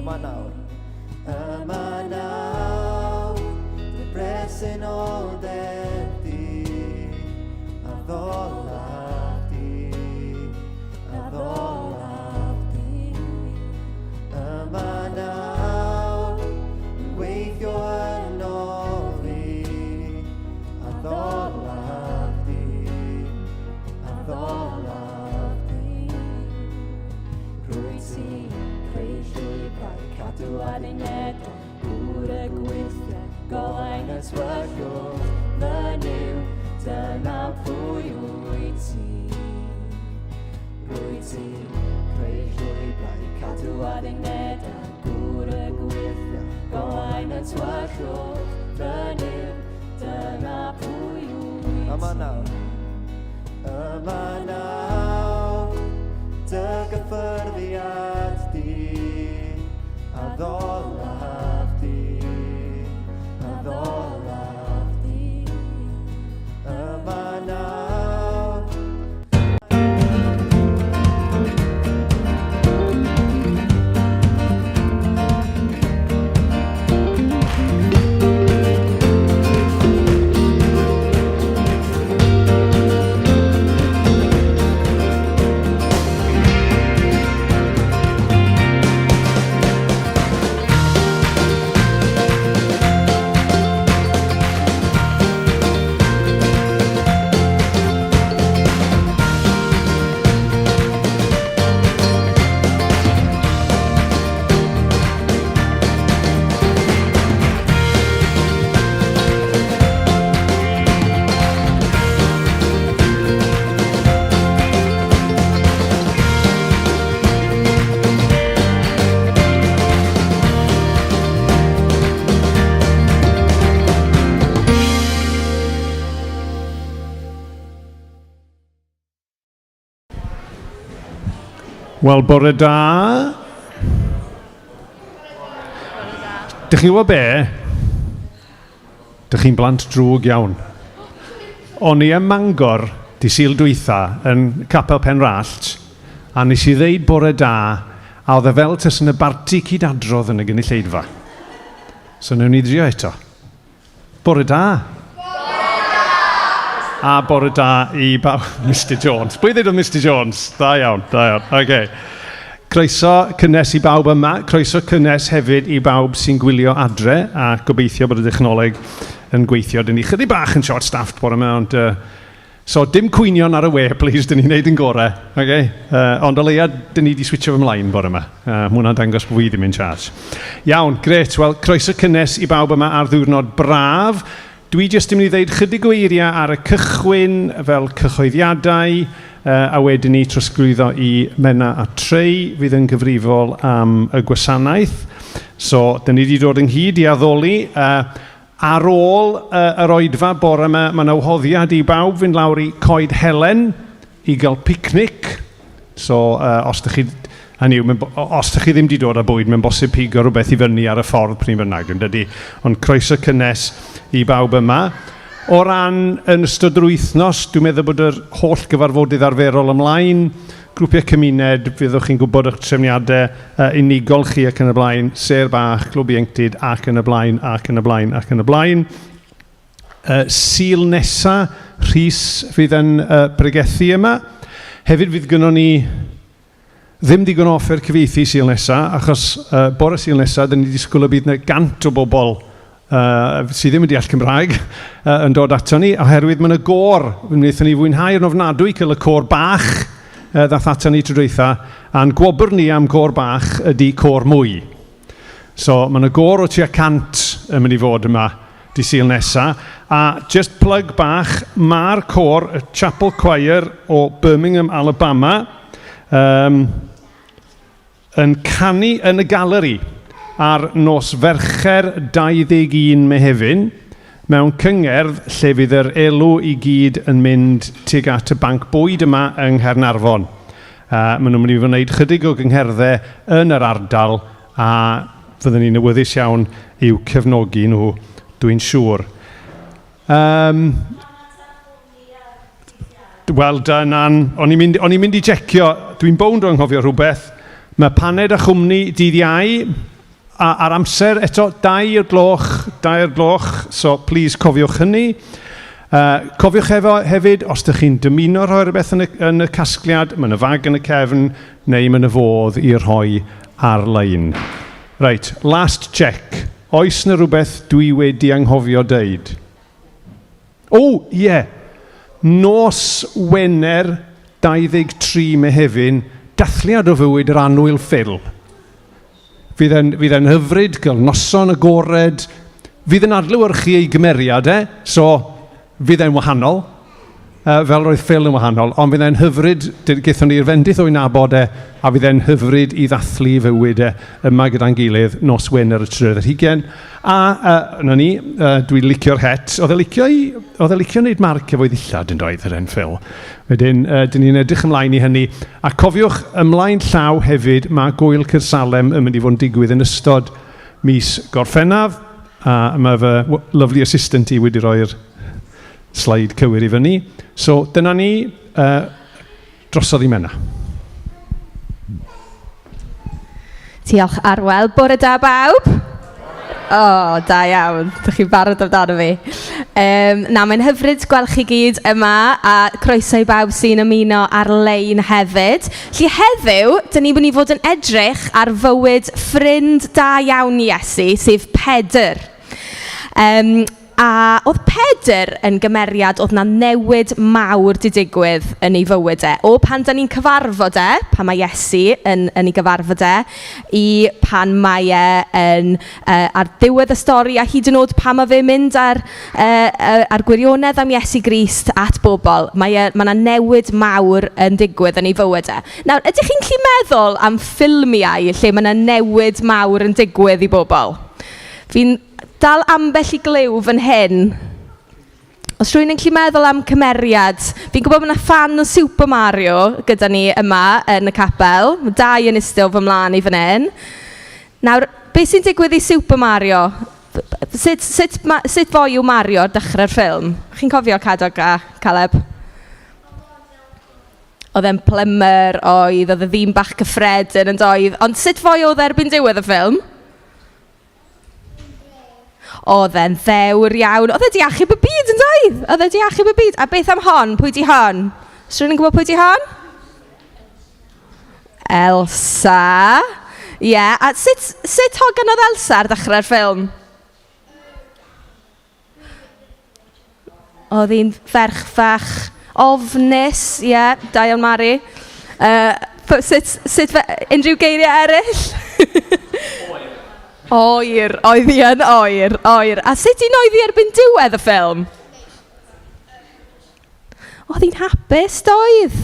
Yma nawr. Yma nawr, dy bresenoldeb di, addolaf di, addolaf di. Yma nawr, yn gweithio yno fi, addolaf di, addolaf di. Rwyt ti'n creu llwybrau, cadw addunedau, gŵr y gweithiau, golau'n y tywyllwch, fy Nuw, dyna pwy wyt ti. Rwyt ti'n creu llwybrau, cadw addunedau, gŵr y gweithiau, golau'n y tywyllwch, fy Nuw, dyna pwy wyt ti. Yma nawr. Yma nawr, dy gyffyrddiad di, addolaf di, addolaf di. Yma nawr. Wel, bore da. Dych chi'n gwybod be? Dych chi'n blant drwg iawn. O'n i ym Mangor di Sul dwytha yn Capel Penrallt, a nes i ddeud bore da, a oedd e fel tase 'na barti cyd-adrodd yn y gynulleidfa. So newn ni drio eto. Bore da. Bore da! A bore da i bawb. Mr Jones. Pwy ddeudodd Mr Jones? Da iawn, da iawn. Okay. Croeso cynnes i bawb yma. Croeso cynnes hefyd i bawb sy'n gwylio adre a gobeithio bod y dechnoleg yn gweithio. Dyn ni chydig bach yn short-staffed bore yma, ond so, dim cwynion ar y we, please, dyn ni'n neud yn gorau. Okay? Ond o leia, dyn ni wedi switcho fy mlaen bore yma. Mae hwnna'n dangos bod fi ddim in charge. Iawn, gret. Wel, croeso cynnes i bawb yma ar ddiwrnod braf. Dwi jyst yn mynd i ddeud chydig o eiriau ar y cychwyn fel cyhoeddiadau, a wedyn ni trosglwyddo i Menna a Trey fydd yn gyfrifol am y gwasanaeth. So, dyn ni wedi dod ynghyd i addoli. Ar ôl yr oedfa bore yma, mae yna wahoddiad i bawb fynd lawr i Coed Helen i gael picnic. So, os dych chi, hynny yw, os dych chi ddim wedi dod â bwyd, mae'n bosib pigo rhywbeth i fyny ar y ffordd pryd bynnag, yn dydy? Ond croeso cynnes i bawb yma. O ran yn ystod yr wythnos, dwi'n meddwl bod yr holl gyfarfodydd arferol ymlaen, grwpiau cymuned, fyddwch chi'n gwybod eich trefniadau unigol chi ac yn y blaen, sêr bach, clwb ieuenctid ac yn y blaen, ac yn y blaen, ac yn y blaen. Sul nesa, Rhys fydd yn pregethu yma. Hefyd fydd gynnon ni ddim digon o offer cyfieithu Sul nesa, achos bore Sul nesa, dyn ni disgwyl y bydd yna 100 o bobl sydd ddim yn deall Cymraeg yn dod ato ni, oherwydd mae yna gôr, wnaethon ni fwynhau yn ofnadwy cael y côr bach ddath ato ni tro dwytha, a'n gwobr ni am gôr bach ydy côr mwy. So mae yna gôr o tua 100 yn mynd i fod yma di Sul nesa, a just plug bach, mae'r côr, y Chapel Choir o Birmingham, Alabama, yn canu yn y galeri ar nos Fercher 21 Mehefin mewn cyngerdd lle fydd yr elw i gyd yn mynd tuag at y banc bwyd yma yng Nghaernarfon. Maen nhw'n mynd i fod yn gwneud chydig o gyngherddau yn yr ardal a fyddwn ni'n awyddus iawn i'w cefnogi nhw, dwi'n siŵr. Um, Well done, Ann. O'n i'n mynd, o'n i'n mynd i jecio. Dwi'n bownd o anghofio rhywbeth. Mae paned a chwmni dydd Iau. A, a'r amser eto, 2 i'r gloch, 2 i'r gloch, so please cofiwch hynny. Cofiwch efo, hefyd, os ydych chi'n dymuno rhoi rhywbeth yn y, yn y casgliad, mae yna fag yn y cefn, neu mae yna fodd i rhoi ar-lein. Reit, last check. Oes yna rhywbeth dwi wedi anghofio deud? O, ie! Yeah. Nos Wener 23 Mehefin, dathliad o fywyd yr annwyl Phil. Fydd e'n, fydd e'n hyfryd, gael noson agored. Fydd yn adlewyrchu ei gymeriad e, so fydd e'n wahanol, fel roedd Phil yn wahanol, ond fydd e'n hyfryd, gaethon ni'r fendith o'i nabod e, a fydd e'n hyfryd i ddathlu fywyd e yma gyda'n gilydd nos Wener y trydydd ar hugain. A uh, na ni, dwi'n licio'r het. Oedd e licio, i, oedd e licio wneud marc efo'i ddillad yn doedd, yr hen Phil. Wedyn, dyn ni'n edrych ymlaen i hynny. A cofiwch, ymlaen llaw hefyd, mae Gwyl Caersalem yn mynd i fod yn digwydd yn ystod mis Gorffennaf, a mae fy lovely assistant i wedi rhoi'r sleid cywir i fyny. So dyna ni, drosodd i Menna. Diolch Arwel. Bore da bawb. O, oh, da iawn. Dych chi'n barod amdano fi. Um, na, mae'n hyfryd gweld chi gyd yma a croeso i bawb sy'n ymuno ar-lein hefyd. Felly heddiw, dyn ni'n mynd i fod yn edrych ar fywyd ffrind da iawn Iesu, sef Pedr. Um, A oedd Pedr yn gymeriad oedd 'na newid mawr 'di digwydd yn ei fywyd e. O pan dan ni'n cyfarfod e, pan mae Iesu yn, yn ei gyfarfod e, i pan mae e yn, ar ddiwedd y stori a hyd yn oed pan mae fe'n mynd ar, ar gwirionedd am Iesu Grist at bobl. Mae e, mae 'na newid mawr yn digwydd yn ei fywyd e. Nawr, ydych chi'n gallu meddwl am ffilmiau lle mae 'na newid mawr yn digwydd i bobl? Fi'n dal ambell i glyw fan hyn. Os rhywun yn gallu meddwl am cymeriad, fi'n gwybod bod yna ffan o Super Mario gyda ni yma yn y capel. Mae dau yn eistedd o fy mlaen i fan hyn. Nawr, beth sy'n digwydd i Super Mario? Sut, sut, ma, sut foi yw Mario ar dechrau'r ffilm? Chi'n cofio Cadog a Caleb? Oedd e'n plumber, oedd, oedd e ddyn bach cyffredin yn doedd. Ond sut foi oedd e erbyn diwedd y ffilm? Oedd e'n ddewr iawn. Oedd e 'di achub y byd yn doedd? Oedd e 'di achub y byd. A beth am hon? Pwy 'di hon? Oes rhywun yn gwybod pwy 'di hon? Elsa. Ie, yeah. A sut, sut hogan oedd Elsa ar ddechrau'r ffilm? Oedd hi'n ferch fach ofnus, ie, yeah, da iawn Mari. Sut, sut fe, unrhyw geiriau eraill? Oer. Oer, oedd hi yn oer, oer. A sut hi'n oedd hi erbyn diwedd y ffilm? Oedd hi'n hapus, doedd?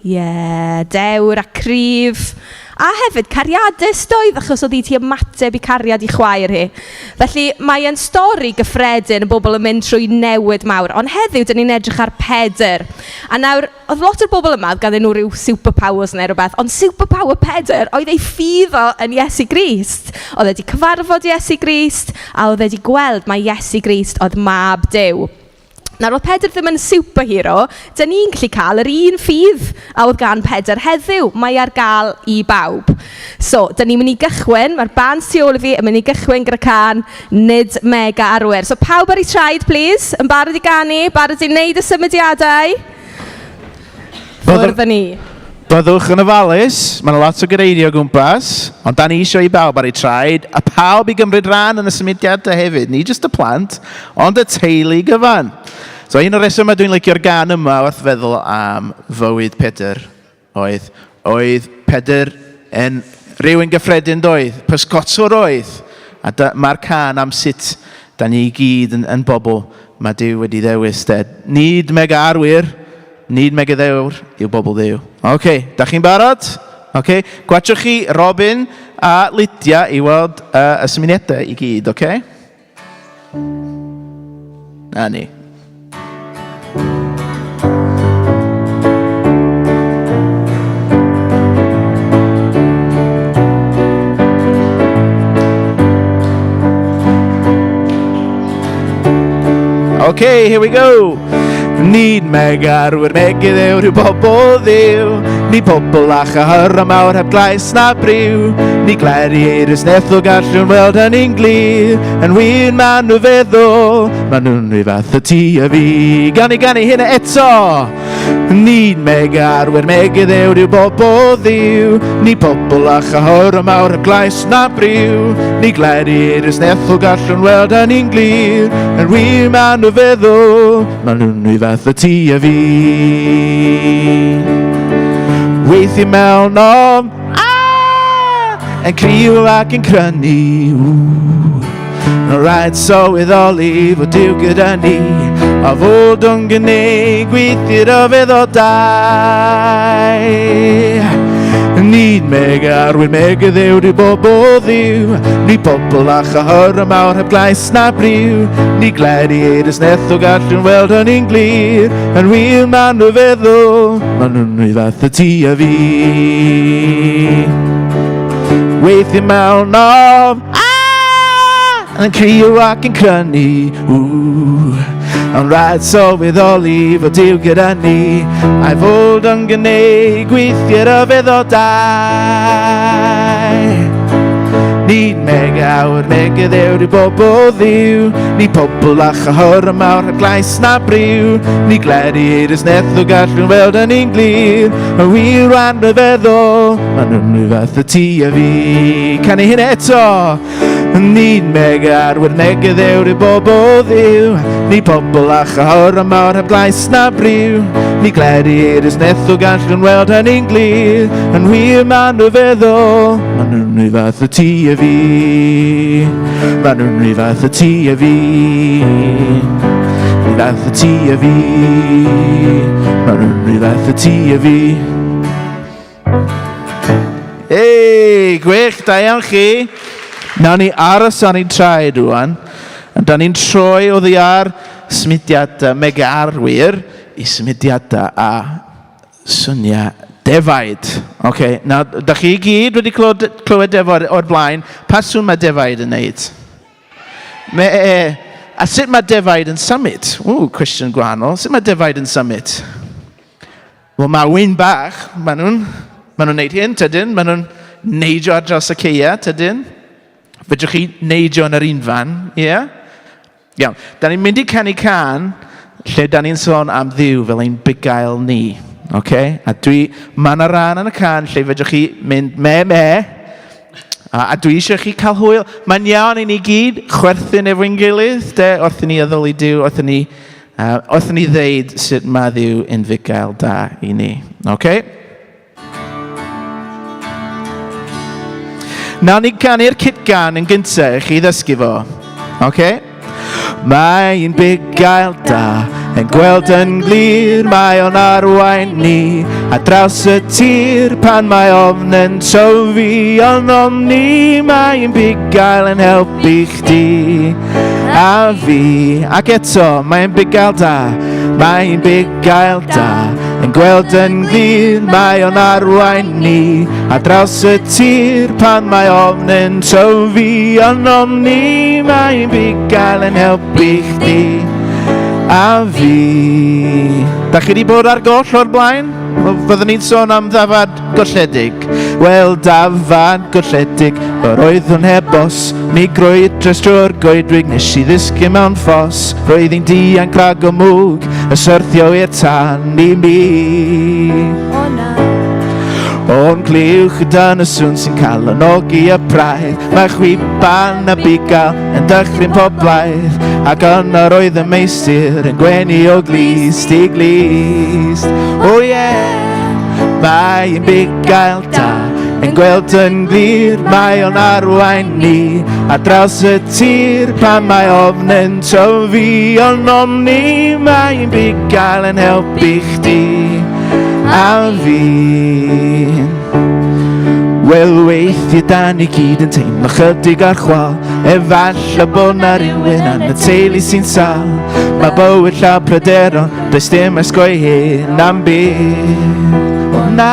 Ie, yeah, dewr a cryf. A hefyd cariadus doedd, achos oedd hi 'di ymateb i cariad i chwaer hi. Felly mae e'n stori gyffredin, y bobl yn mynd trwy newid mawr. Ond heddiw, dyn ni'n edrych ar Pedr. A nawr, oedd lot o'r bobl yma, oedd ganddyn nhw ryw superpowers neu rhywbeth, ond superpower Pedr oedd ei ffydd o yn Iesu Grist. Oedd e wedi cyfarfod Iesu Grist, a oedd e wedi gweld mai Iesu Grist oedd mab Duw. Nawr, oedd Pedr ddim yn superhero, dan ni'n gallu cael yr un ffydd a oedd gan Pedr heddiw. Mae ar gael i bawb. So, dan ni'n mynd i gychwyn, mae'r band tu ôl i fi yn mynd i gychwyn gyda can Nid Mega Arwyr. So, pawb ar eu traed, please, yn barod i ganu, barod i wneud y symudiadau. Ffwrdd â ni. Byddwch yn ofalus, mae yna lot o gyreiri o gwmpas, ond da ni eisiau i bawb ar eu traed, a pawb i gymryd rhan yn y symudiadau hefyd, nid jyst y plant, ond y teulu gyfan. So un o'r resymau dwi'n licio'r gan yma wrth feddwl am fywyd Pedr oedd, oedd Pedr yn rhywun gyffredin doedd, pysgotwr oedd, a mae'r can am sut da ni i gyd yn, yn bobl mae Duw wedi ddewis de. Nid mega arwyr, Nid megaddewr yw bobl Dduw. Oce, okay, da chi'n barod? Oce, okay. Gwachwch chi Robin a Lydia i weld y symuniadau i gyd, oce? Okay? Na ni. Okay, here we go. Nid megarwyr megydd yw rhyw bobl ddiw, Ni pobl â chyhyrau mawr heb glais na briw, Ni glerieirs nethol gallwn weld hynny'n glir, Yn wir maen nhw feddwl, maen nhw'n rhy fath o ti a fi. Gan i ganu hynna eto! Nid megarwyr megydd yw rhyw bobl ddiw, Ni pobl â chyhyrau mawr heb glais na briw, Ni glerieirs nethol gallwn weld hynny'n glir, Yn wir maen nhw feddwl, maen nhw'n rhy fath o ti a fi. Weithiau mewn ofn, ah, yn criw ac yn crynu, ww. Mae'n rhaid sylweddoli fod Duw gyda ni, a fod o'n gwneud gweithio rhyfeddodau. Nid megarwyr megyddew rhyw bobl ddiw, ni pobl â chyhyrau mawr heb glais na briw, ni gladiators nethol gallwn weld hynny'n glir, yn wir maen nhw feddwl, maen nhw'n rhy fath o ti a fi. Weithiau mewn ofn, ah! Yn crio ac yn crynu, ww. Ond rhaid sylweddoli fod Duw gyda ni, a'i fod yn gwneud gweithio rhyfeddodau. Nid megawr, megyddew rhyw bobl ddiw, ni pobl â chyhyrau mawr heb glais na briw, ni gladiators nethol gallwn weld hynny'n glir, yn wir rhan ryfeddol, maen nhw'n rhyw fath o ti a fi. Canu hyn eto! Nid megarwyr megyddew rhyw bobl ddiw, Ni pobl â chyhyrau mawr heb glais na briw, Ni gladiators nethol gallwn weld hynny'n glir, Yn wir maen nhw feddwl, maen nhw'n rhyw fath o ti a fi. Maen nhw'n rhyw fath o ti a fi. Rhyw fath o ti a fi. Maen nhw'n rhyw fath o ti a fi. Ei, gwych, da iawn chi. Nawn ni aros ar ein traed rwan. Da ni'n troi oddi ar symudiadau mega-arwyr i symudiadau a syniau defaid. Okay, nawr, da chi i gyd wedi clywed, clywed defaid o'r blaen. Pa sŵn mae defaid yn neud? Me, a sut mae defaid yn symud? Ww, cwestiwn gwahanol. Sut mae defaid yn symud? Wel, mae wyn bach, maen nhw'n ma nhw neud hyn, tydyn? Maen nhw'n neidio ar draws y ceia, tydyn? Fedrwch chi neidio yn yr un fan, ie? Yeah? Iawn, da ni'n mynd i canu can lle da ni'n sôn am Dduw fel ein bugail ni. Okay? A dwi, mae yna ran yn y can lle fedrwch chi mynd me me, a, a dwi eisiau chi cael hwyl. Mae'n iawn i ni gyd chwerthin efo'n gilydd, de, wrth i ni addoli Duw, wrth i ni Wrth i ni ddeud sut mae Dduw yn fugail da i ni. Okay? Nawn ni ganu'r cytgan yn gyntaf i chi ddysgu fo. Okay? Mae'n bugail da, yn gweld yn glir, mae o'n arwain ni a draws y tir pan mae ofn yn tyfu onom ni, mae'n bugail yn helpu chdi a fi. Ac eto, mae'n bugail da, mae'n bugail da, yn gweld yn glir, mae o'n arwain ni a draws y tir pan mae ofn yn tyfu onom ni, mae'n bugail yn helpu chdi a fi. Da chi wedi bod ar goll o'r blaen? Fyddwn ni'n sôn am ddafad golledig. Wel, dafad golledig, yr oeddwn heb os. Mi grwydres drwy'r goedwig, nes i ddisgyn mewn ffos. Roedd hi'n dianc rhag y mwg, y syrthio i'r tân i mi. O na. O'n clywch dan y sŵn sy'n calonogi y praidd, mae chwiban y bugail yn dychryn pob blaidd, ac yno roedd y meistr yn gwenu o glust i glust. O oh, yeah! Mae'n bugail da, yn gweld yn glir, mae o'n arwain ni ar draws y tir pan mae ofn yn tyfu onom ni, mae'n bugail yn helpu chdi a fi. Wel, weithiau da ni gyd yn teimlo chydig ar chwal, efallai bod na rhywun yn y teulu sy'n sâl. Mae bywyd llawn pryderon, does dim osgoi hyn am byd. O na!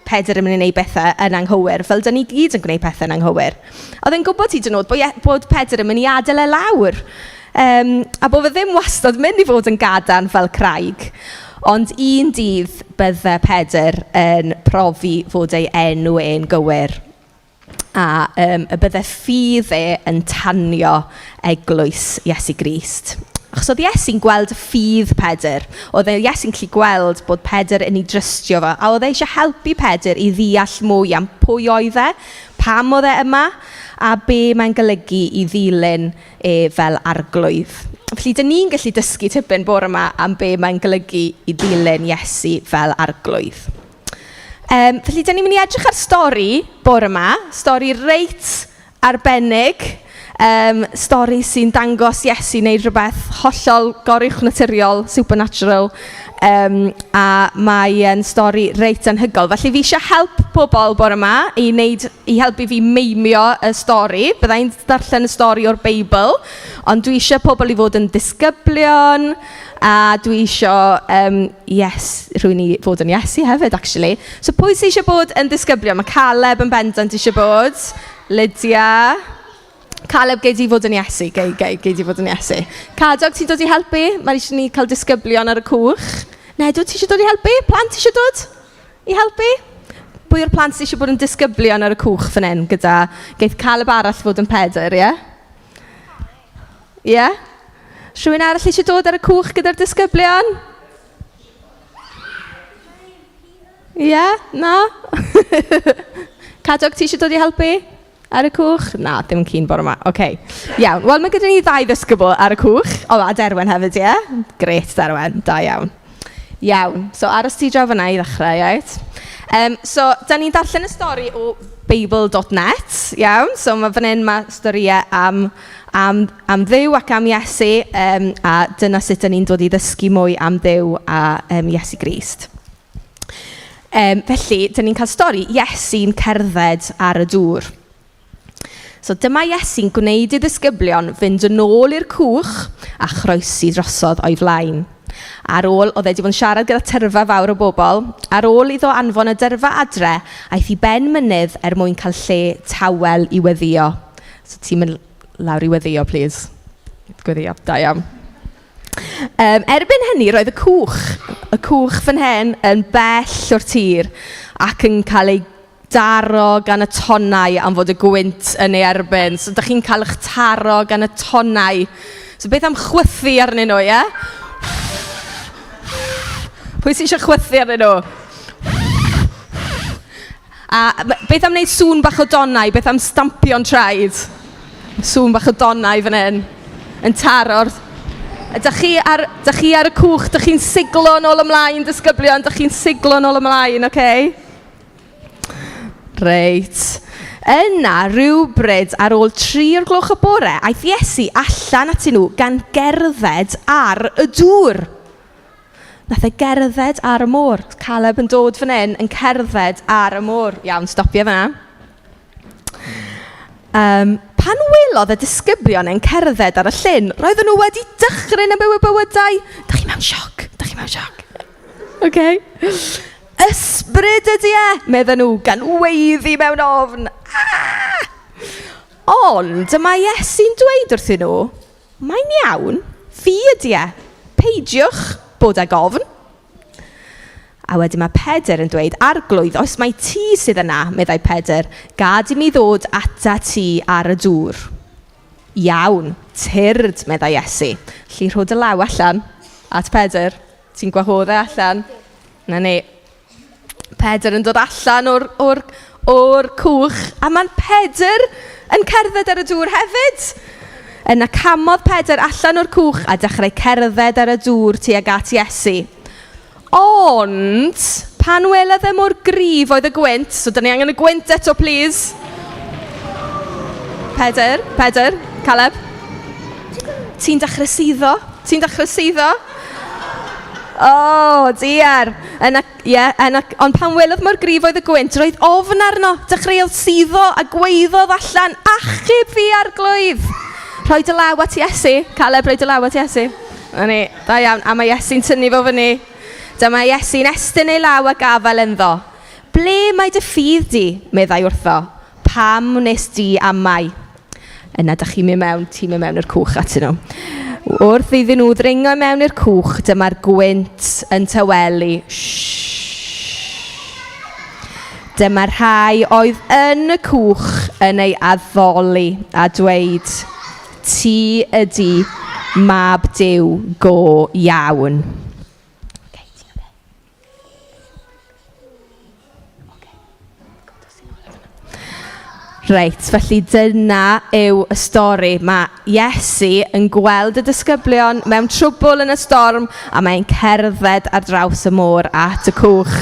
Pedr yn mynd i wneud bethau yn anghywir, fel dan ni gyd yn gwneud pethau yn anghywir. Oedd e'n gwybod hyd yn oed bod Pedr yn mynd i adael e lawr. A bod fe ddim wastad mynd i fod yn gadarn fel craig. Ond un dydd bydde Pedr yn profi fod ei enw e'n gywir. A y bydde ffydd e yn tanio eglwys Iesu Grist. Achos oedd Iesu'n gweld ffydd Pedr. Oedd Iesu'n gallu gweld bod Pedr yn ei drystio fo. A oedd e eisiau helpu Pedr i ddeall mwy am pwy oedd e, pam oedd e yma, a be mae'n golygu i ddilyn e fel arglwydd. Felly, dan ni'n gallu dysgu tipyn bore yma am be mae'n golygu i ddilyn Iesu fel arglwydd. Felly, dan ni'n mynd i edrych ar stori bore yma, stori reit arbennig. Stori sy'n dangos Iesu wneud rhywbeth hollol goruwchnaturiol, supernatural, a mae'n stori reit anhygoel. Felly fi eisiau help pobl bore yma i helpu fi meimio y stori. Bydda i'n darllen y stori o'r Beibl, ond dwi eisiau pobl i fod yn disgyblion, a dwi eisiau, yes, rhywun i fod yn Iesu hefyd, actually. So pwy sydd eisiau bod yn disgyblion? Mae Caleb yn bendant eisiau bod. Lydia. Caleb, gei di fod yn Iesu. Gei di fod yn Iesu. Cadog, ti'n dod i helpu? Mae eisiau ni cael disgyblion ar y cwch. Nedw, ti eisiau dod i helpu? Plant eisiau dod i helpu? Pwy o'r plant sydd eisiau bod yn disgyblion ar y cwch fan hyn gyda... Geith Caleb arall fod yn Pedr, ie? Ie? Rhywun arall eisiau dod ar y cwch gyda'r disgyblion? Ie? Na? Cadog, ti eisiau dod i helpu? Ar y cwch? Na, ddim yn keen bore yma. OK. Iawn. Wel, mae gyda ni ddau ddisgybl ar y cwch. O, a Derwen hefyd, ie? Grêt, Derwen. Da iawn. Iawn. So, aros ti draw fan'na i ddechrau, right? So, dan ni'n darllen y stori o Beibl.net, iawn? So, mae fan hyn mae storïau am Dduw ac am Iesu, a dyna sut dan ni'n dod i ddysgu mwy am Dduw a Iesu Grist. Felly, dan ni'n cael stori Iesu'n cerdded ar y dŵr. So dyma Iesu'n gwneud i ddisgyblion fynd yn ôl i'r cwch a chroesi drosodd o'i flaen. Ar ôl, oedd e wedi bod yn siarad gyda tyrfa fawr o bobl, ar ôl iddo anfon y dyrfa adre, aeth i ben mynydd er mwyn cael lle tawel i weddïo. So ti'n mynd lawr i weddïo, please. Gweddio, da iawn. Erbyn hynny, roedd y cwch fan hyn yn bell o'r tir ac yn cael ei daro gan y tonnau am fod y gwynt yn ei erbyn. So, dach chi'n cael eich taro gan y tonnau. So, beth am chwythu arnyn nhw, ie? Pwy sy'n eisiau chwythu arnyn nhw? A beth am wneud sŵn bach o donnau? Beth am stampio'n traed? Sŵn bach o donnau fan hyn. Yn taro'r... Dach chi ar y cwch, dach chi'n siglo nôl ymlaen, disgyblion, dach chi'n siglo nôl ymlaen, oce? Reit. Yna, rhywbryd ar ôl 3 o'r gloch y bore, aeth Iesu allan atyn nhw gan gerdded ar y dŵr. Nath e gerdded ar y môr. Caleb yn dod fan hyn yn cerdded ar y môr. Iawn, stopio fan'na. Pan welodd y disgyblion yn cerdded ar y llyn, roedden nhw wedi dychryn am eu bywydau. Dach chi mewn sioc? Dach chi mewn sioc? OK. Ysbryd ydy e, medden nhw, gan weiddi mewn ofn. Ond dyma Iesu'n dweud wrthyn nhw, mae'n iawn, fi ydy e, peidiwch bod ag ofn. A wedyn mae Pedr yn dweud, Arglwydd, os mai ti sydd yna, meddai Pedr, gad i mi ddod ata ti ar y dŵr. Iawn, tyrd, meddai Iesu. Felly rho dy law allan at Pedr, ti'n gwahodd e allan. Na ni. Pedr yn dod allan o'r cwch, a mae'n Pedr yn cerdded ar y dŵr hefyd. Yna camodd Pedr allan o'r cwch a dechrau cerdded ar y dŵr tuag at Iesu. Ond, pan welodd e mor gryf oedd y gwynt, so dan ni angen y gwynt eto, please. Pedr, Pedr, Caleb. Ti'n dechrau suddo? Ti'n dechrau suddo? Oh, dear. Yna, ie, yna, ond pan welodd mor gryf oedd y gwynt, roedd ofn arno. Dechreuodd suddo a gwaeddodd allan, achub fi arglwydd. Rhoi dy law at Iesu. Caleb, rhoi dy law at Iesu. Na ni, da iawn. A mae Iesu'n tynnu fo fyny. Dyma Iesu'n estyn ei law a gafael ynddo. Ble mae dy ffydd di? Meddai wrtho. Pam wnes di amau? Yna dach chi'n mynd mewn, ti'n mynd mewn i'r cwch atyn nhw. Wrth iddyn nhw ddringo mewn i'r cwch, dyma'r gwynt yn tawelu. Dyma'r rhai oedd yn y cwch yn ei addoli a dweud, Ti ydy mab Duw go iawn. Reit, felly dyna yw y stori. Mae Iesu yn gweld y disgyblion mewn trwbl yn y storm a mae'n cerdded ar draws y môr at y cwch.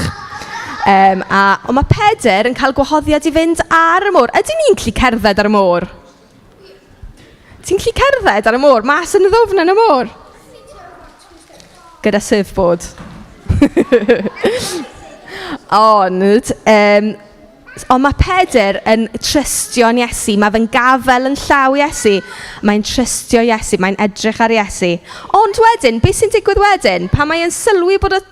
Um, a, ond mae Pedr yn cael gwahoddiad i fynd ar y môr. Ydyn ni'n gallu cerdded ar y môr? Ti'n gallu cerdded ar y môr? Mas yn y ddwfn yn y môr? Gyda surfboard. Ond, um, ond mae Pedr yn trystio'n Iesu. Mae fe'n gafel yn llaw Iesu. Mae'n trystio Iesu, mae'n edrych ar Iesu. Ond wedyn, beth sy'n digwydd wedyn? Pan mae'n sylwi bod y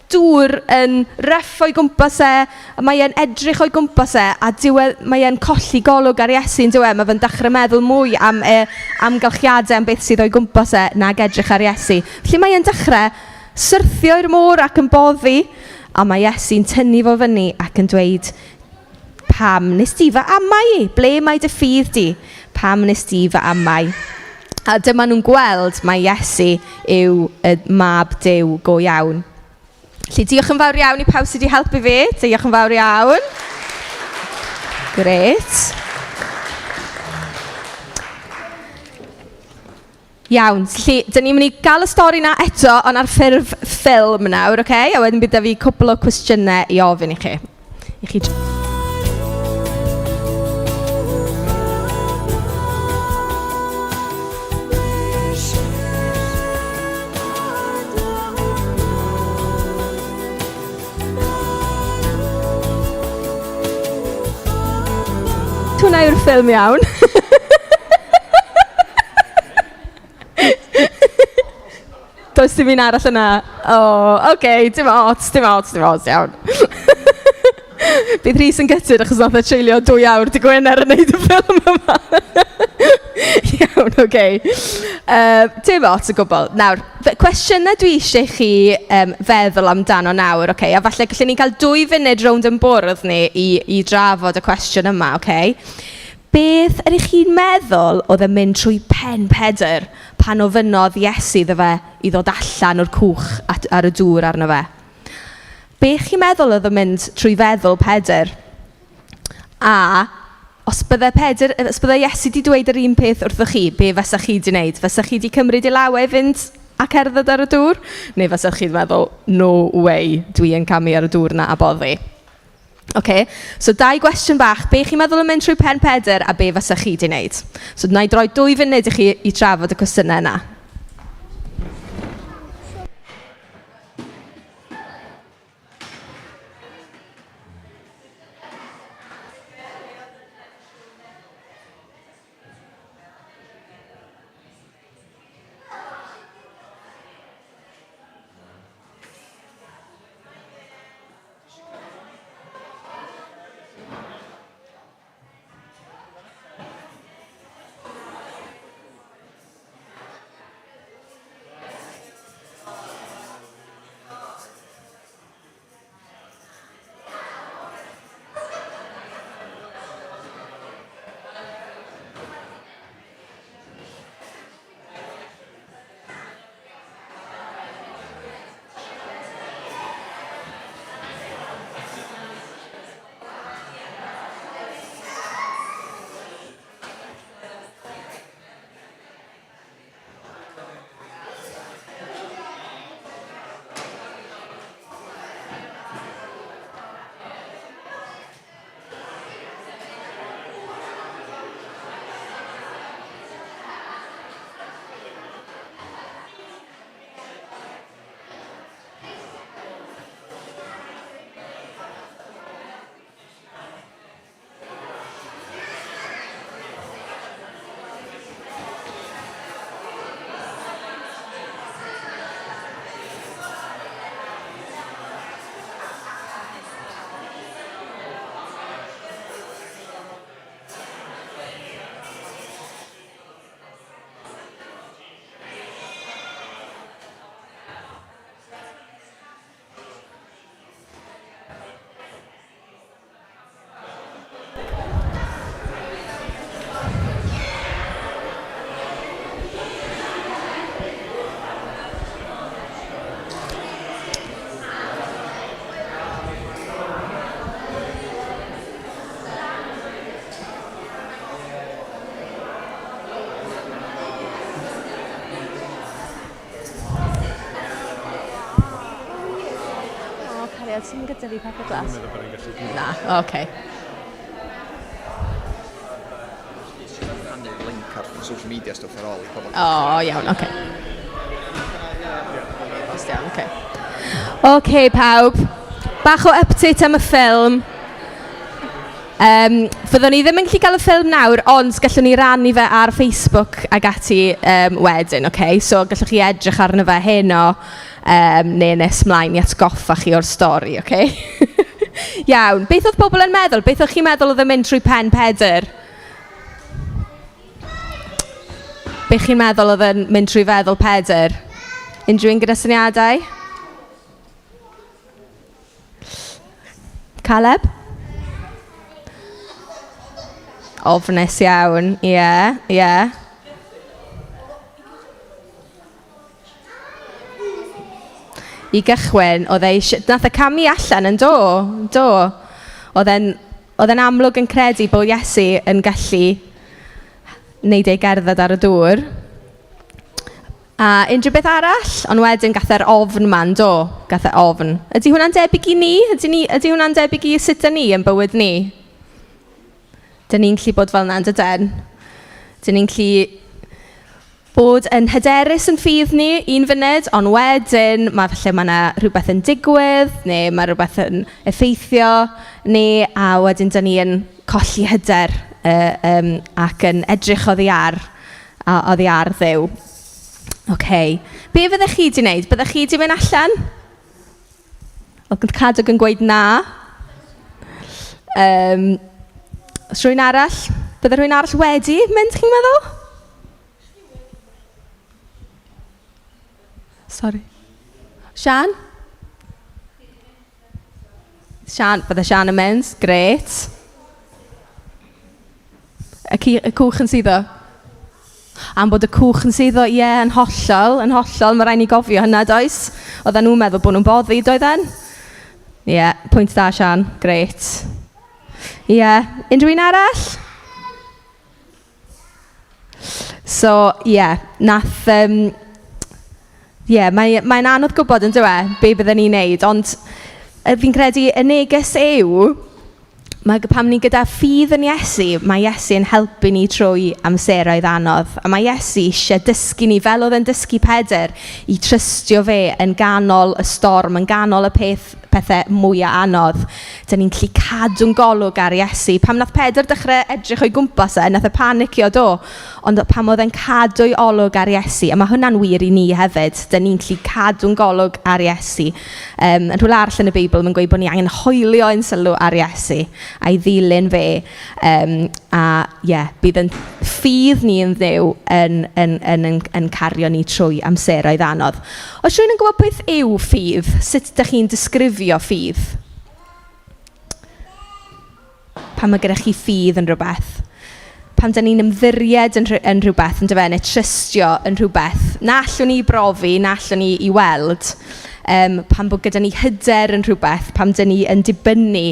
dŵr yn rough o'i gwmpas e, a mae e'n edrych o'i gwmpas e, a diwedd, mae e'n colli golwg ar Iesu yn dyw e? Mae fe'n dechrau meddwl mwy am e amgylchiadau, am beth sydd o'i gwmpas e, nag edrych ar Iesu. Felly mae e'n dechrau syrthio i'r môr ac yn boddi, a mae Iesu'n tynnu fo fyny ac yn dweud, pam nes di fy amau i? Ble mae dy ffydd di? Pam nes di fy amau? A dyma nhw'n gweld mai Iesu yw y mab Duw go iawn. Felly diolch yn fawr iawn i pawb sydd wedi helpu fi. Diolch yn fawr iawn. Grêt. Iawn, felly dan ni'n mynd i gael y stori 'na eto, ond ar ffurf ffilm nawr, ocê? A wedyn bydd 'da fi cwpl o cwestiynau i ofyn i chi. I chi... Hwnna yw'r ffilm iawn. Does dim un arall yna. O, oce, dim ots, dim ots, dim ots, iawn. Bydd Rhys yn gutted achos wnaeth e treulio 2 awr dydd Gwener yn wneud y ffilm yma. Iawn, oce. Dim ots o gwbl. Nawr, cwestiynau dwi eisiau chi feddwl amdano nawr, oce? A falle gallen ni gael 2 funud rownd yn bwrdd ni i drafod y cwestiwn yma, oce? Beth ydych chi'n meddwl oedd yn mynd trwy pen Pedr pan ofynnodd Iesu iddo fe i ddod allan o'r cwch ar y dŵr arno fe? Be chi'n meddwl oedd yn mynd trwy feddwl Pedr? A os bydde Pedr, os bydde Iesu 'di dweud yr un peth wrthoch chi, be fasech chi 'di wneud? Fasech chi 'di cymryd ei law e i fynd a cerdded ar y dŵr? Neu fasech chi'n meddwl, no way, dwi yn camu ar y dŵr 'na a boddi? Ocê, so dau gwestiwn bach. Be chi'n meddwl yn mynd trwy pen Pedr a be fasech chi 'di wneud? So wna i droi 2 funud i chi i trafod y cwestiynau yna. Sori, oedd sy'n gyda fi papur glas? Na, oce. Okay. Link ar social media stwff ar ôl i pobl. O, oh, iawn, oce. Okay. Just iawn, oce. Okay. Oce, okay, pawb. Bach o update am y ffilm. Fyddwn ni ddim yn gallu cael y ffilm nawr, ond gallwn ni rannu fe ar Facebook ag ati wedyn, ok? So gallwch chi edrych arno fe heno neu nes mlaen i atgoffa chi o'r stori, ok? Iawn, beth oedd pobl yn meddwl? Beth o'ch chi'n meddwl oedd yn mynd trwy pen Pedr? Be chi'n meddwl oedd yn mynd trwy feddwl Pedr? Unrhyw un gyda syniadau? Caleb? Ofnus iawn, ie, yeah, ie. Yeah. I gychwyn, oedd e eisiau... Nath e camu allan yn do, do. Oedd e'n oedd e'n amlwg yn credu bod Iesu yn gallu wneud ei gerdded ar y dŵr. A unrhyw beth arall? Ond wedyn gath e'r ofn 'ma yn do? Gath e ofn. Ydy hwnna'n debyg i ni? Ydy, ni, ydy hwnna'n debyg i sut dyn ni yn bywyd ni? Dyn ni'n gallu bod fel yna, yn dydyn? Dyn ni'n gallu bod yn hyderus yn ffydd ni un funud, ond wedyn mae falle mae 'na rhywbeth yn digwydd neu mae rhywbeth yn effeithio ni, a wedyn dyn ni yn colli hyder ac yn edrych oddi ar, a, oddi ar Dduw. OK. Be fyddech chi 'di wneud? Byddech chi 'di mynd allan? Oedd Cadog yn gweud na. Oes rhywun arall? Bydde rhywun arall wedi mynd, chi'n meddwl? Sori. Sian? Sian, bydde Sian yn mynd, grêt. Y, ci, y cwch yn suddo. Am bod y cwch yn suddo, ie, yeah, yn hollol, yn hollol. Mae rhaid ni gofio hynna, does? Oedden nhw'n meddwl bod nhw'n boddi, doedden? Ie, yeah, pwynt da, Sian, grêt. Ie, yeah. Unrhyw un arall? So, ie, yeah, nath... Ie, mae, mae'n anodd gwybod yn dyw e, be bydden ni'n neud, ond fi'n credu y neges yw, mae pam ni gyda ffydd yn Iesu, mae Iesu yn helpu ni trwy amseroedd anodd. A mae Iesu eisiau dysgu ni, fel oedd e'n dysgu Pedr, i trystio fe yn ganol y storm, yn ganol y peth, pethau mwyaf anodd. Dan ni'n gallu cadw'n golwg ar Iesu. Pam nath Pedr dechrau edrych o'i gwmpas e, nath e panicio do. Ond pam oedd e'n cadw'i olwg ar Iesu, a mae hwnna'n wir i ni hefyd, dan ni'n gallu cadw'n golwg ar Iesu. Yn rhywle arall yn y Beibl, mae'n gweud bod ni angen hoelio ein sylw ar Iesu a'i ddilyn fe. A ie, yeah, bydd yn ffydd ni yn Dduw yn, yn, yn, yn, yn cario ni trwy amseroedd anodd. Oes rhywun yn gwybod beth yw ffydd? Sut ydych chi'n disgrifio ffydd? Pan mae gyda chi ffydd yn rhywbeth. Pan dan ni'n ymddiried yn, yn rhywbeth, yn dyfe, neu trystio yn rhywbeth, na allwn ni brofi, na allwn ni i weld, pan bod gyda ni hyder yn rhywbeth, pan dan ni yn dibynnu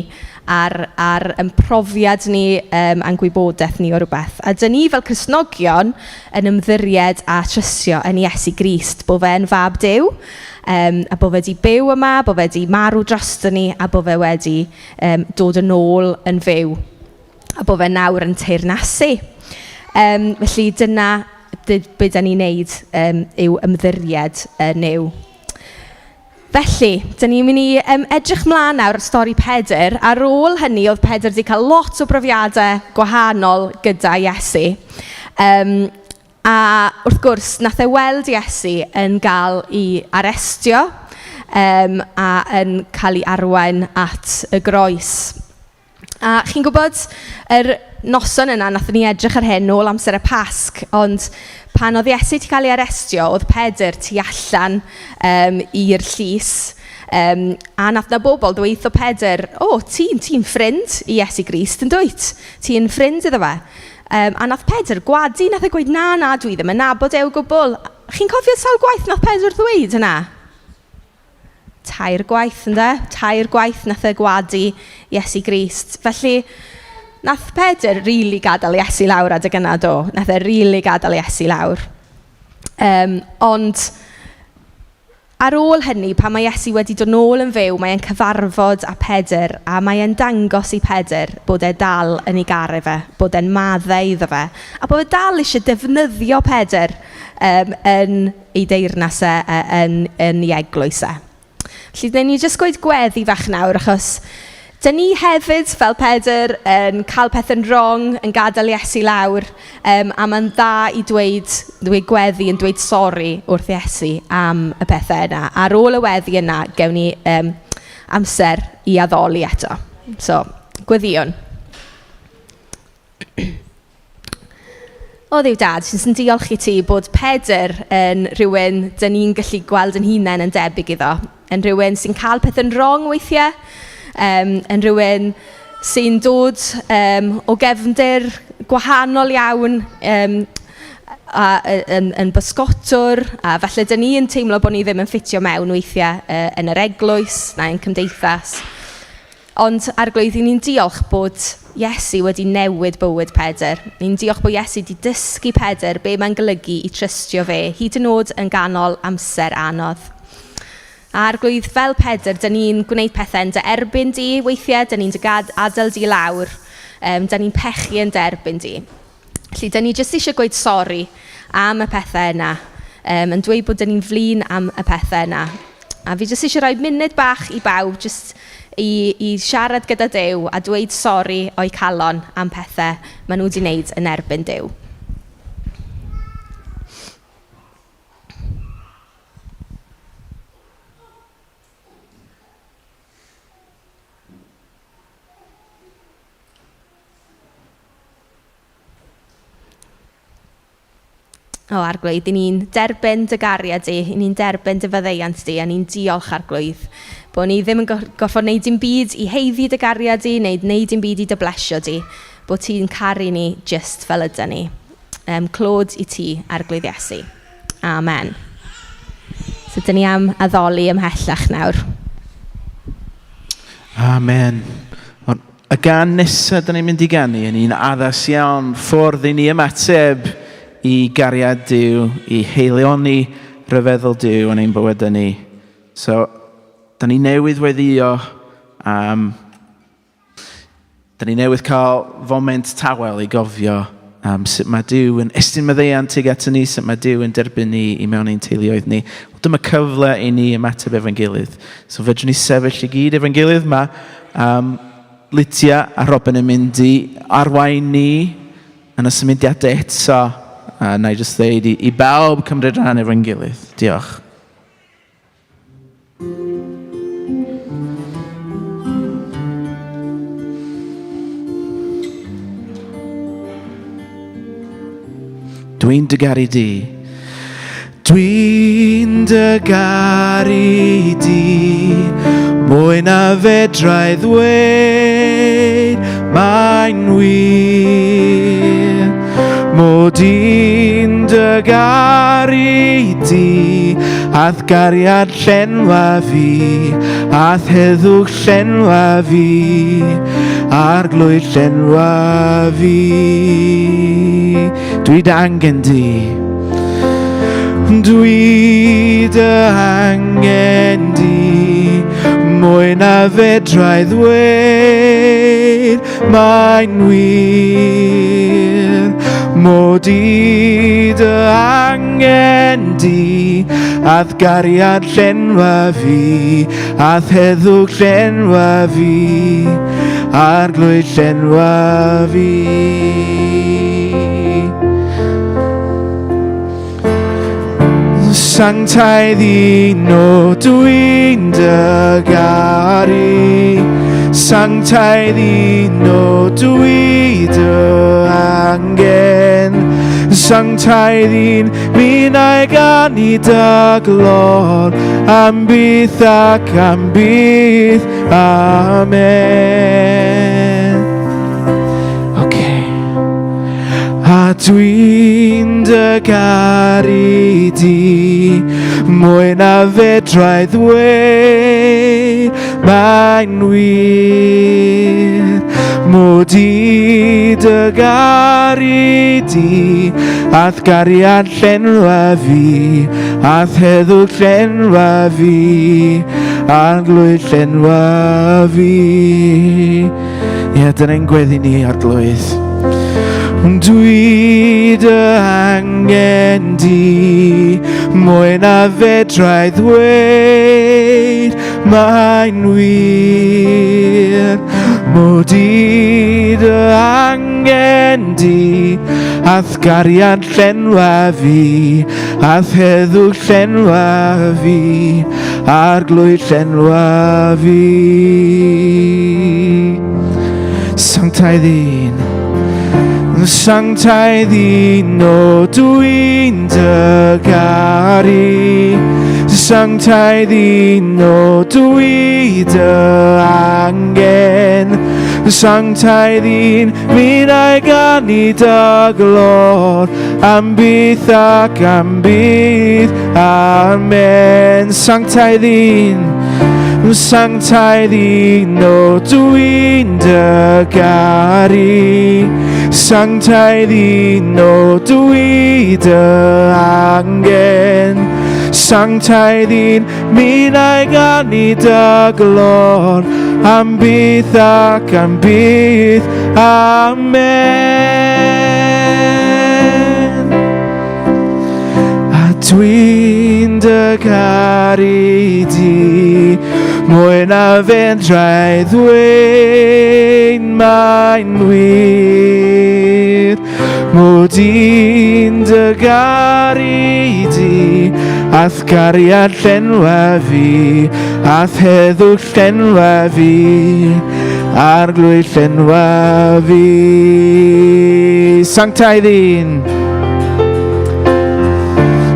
ar, ar ein profiad ni a'n gwybodaeth ni o rhywbeth. A dyn ni fel Cristnogion yn ymddiried a trystio yn Iesu Grist, bod fe'n fab Duw, a bod fe wedi byw yma, bod fe wedi marw drosto ni, a bod fe wedi dod yn ôl yn fyw, a bod fe nawr yn teyrnasu. Felly dyna be dan ni'n neud yw ymddiried yn Nuw. Felly, dan ni'n mynd i edrych mlaen nawr ar stori Pedr. Ar ôl hynny, oedd Pedr wedi cael lot o brofiadau gwahanol gyda Iesu. A wrth gwrs, nath e weld Iesu yn gael ei arestio a yn cael ei arwain at y groes. A chi'n gwybod, yr noson yna, wnaethon ni edrych ar hyn nôl amser y Pasg, ond pan oedd Iesu 'di cael ei arestio, oedd Pedr tu allan i'r llys, a wnaeth 'na bobl ddweud wrtho Pedr, o, ti'n ti ffrind i Iesu Grist, yn dwyt? Ti'n ffrind iddo fe. A wnaeth Pedr gwadu, wnaeth e gweud, na, na, dwi ddim yn nabod e o gwbl. Chi'n cofio sawl gwaith wnaeth Pedr ddweud hynna? 3 gwaith, ynde? 3 gwaith nath e gwadu Iesu Grist. Felly, nath Pedr rili gadael Iesu lawr adeg yna, do. Nath e rili gadael Iesu lawr. Ond Ar ôl hynny, pan mae Iesu wedi dod nôl yn fyw, mae e'n cyfarfod â Pedr a mae e'n dangos i Pedr bod e dal yn ei garu fe, bod e'n maddau iddo fe, a bod e dal eisiau defnyddio Pedr yn ei deyrnas e, yn ei eglwys e. Felly, dyn ni jyst gweud gweddi fach nawr, achos dyn ni hefyd, fel Pedr, yn cael pethau'n wrong, yn gadael Iesu lawr, a mae'n dda i dweud gweddi yn dweud sori wrth Iesu am y pethau yna. Ar ôl y weddi yna, gewn ni amser i addoli eto. So, gweddïwn. O Dduw Dad, jyst yn diolch i ti bod Pedr yn rhywun dyn ni'n gallu gweld yn hunain yn debyg iddo. Yn rhywun sy'n cael pethau'n wrong weithiau, yn rhywun sy'n dod o gefndir gwahanol iawn, a yn bysgotwr, a falle dyn ni'n teimlo bod ni ddim yn ffitio mewn weithiau yn yr eglwys na ein cymdeithas. Ond Arglwydd, ni'n diolch bod Iesu wedi newid bywyd Pedr. Ni'n diolch bod Iesu wedi dysgu Pedr be mae'n golygu i trystio fe, hyd yn oed yn ganol amser anodd. A Arglwydd, fel Pedr, dyn ni'n gwneud pethau yn dy erbyn di weithiau, dyn ni'n dy adael di lawr, dyn ni'n pechu yn dy erbyn di. Felly, dyn ni jyst eisiau gweud sori am y pethau yna, yn dweud bod dyn ni'n flin am y pethau yna. A fi jyst eisiau rhoi munud bach i bawb jyst i siarad gyda Duw a dweud sori o'i calon am pethau maen nhw wedi wneud yn erbyn Duw. O Arglwydd, y ni'n derbyn dy gariad di, y ni'n derbyn dy faddeuant di, a ni'n diolch Arglwydd bod ni ddim yn gorfod wneud dim byd i haeddu dy gariad di, neu wneud dim byd i dy blesio di, bod ti'n caru ni jyst fel yda ni. Clod i ti, Arglwydd Iesu. Amen. So dyn ni am addoli ymhellach nawr. Amen. Ond y gan nesaf dyn ni'n mynd i ganu yn un addas iawn, ffordd i ni ymateb i gariad Duw, i heilioni rhyfeddol Duw yn ein bywydau ni. So, dyn ni newydd weddio am... Dyn ni newydd cael foment tawel i gofio am sut mae Duw yn estyn maddeuant tuag at ni, sut mae Duw yn derbyn ni i mewn ein teuluoedd ni. Wel, dyma cyfle i ni ymateb efo'n gilydd. So fedrwn ni sefyll i gyd efo'n gilydd. Mae Lydia a Robin yn mynd i arwain ni yn y symudiadau eto. A na i jyst ddeud i bawb cymryd rhan efo'n gilydd. Diolch. Dwi'n dy garu di. Dwi'n dy garu di. Mwy na fedrai ddweud, mae'n wir. Mod i'n dy garu di, a'th gariad llenwa fi, a'th heddwch llenwa fi, Arglwydd llenwa fi. Dwi dy angen di. Dwi dy angen di, mwy na fedrai ddweud, mae'n wir. Mod i dy angen di, a'th gariad llenwa fi, a'th heddwch llenwa fi, Arglwydd llenwa fi. Sanctaidd uno dwi'n dy garu, Sanctaidd uno dwi dy angen, Sanctaidd un minnau ganu dy glod, am byth ac am byth, amen. Okay. A dwi'n Dwi'n dy garu di mwy na fedrai ddweud mae'n wir mod i dy garu di a'th gariad llenwa fi a'th heddwch llenwa fi arglwydd llenwa fi Ie, dyna'n gweddi ni, arglwydd. Dwi dy angen di, mwy na fedrai ddweud, mae'n wir. Mod i dy angen di, a'th gariad llenwa fi, a'th heddwch llenwa fi, arglwydd llenwa fi. Sanctaidd un, sanctaidd un, o dwi'n dy garu. Sanctaidd un, o dwi dy angen. Sanctaidd un, mi wna i ganu dy glod am byth ac am byth. Amen. Sanctaidd un, sanctaidd un, o dwi'n dy garu. Sanctaidd un, o dwi dy angen. Sanctaidd un, mi wna i ganu dy glod am byth ac am byth. Amen. A dwi'n dy garu di mwy na fedrai ddweud mae'n wir mod i'n dy garu di a'th gariad llenwa fi a'th heddwch llenwa fi arglwydd llenwa fi Sanctaidd un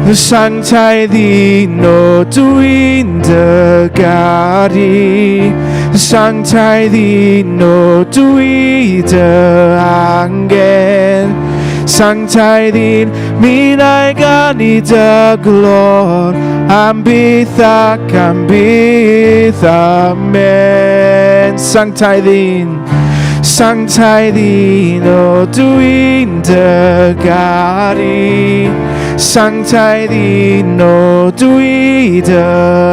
Sanctaidd un o dwi'n dy garu Sanctaidd un o dwi dy angen Sanctaidd un, mi wna i ganu dy glod am byth ac am byth, amen. Sanctaidd un, sanctaidd un, o dwi'n dy garu. Sanctaidd un, o dwi dy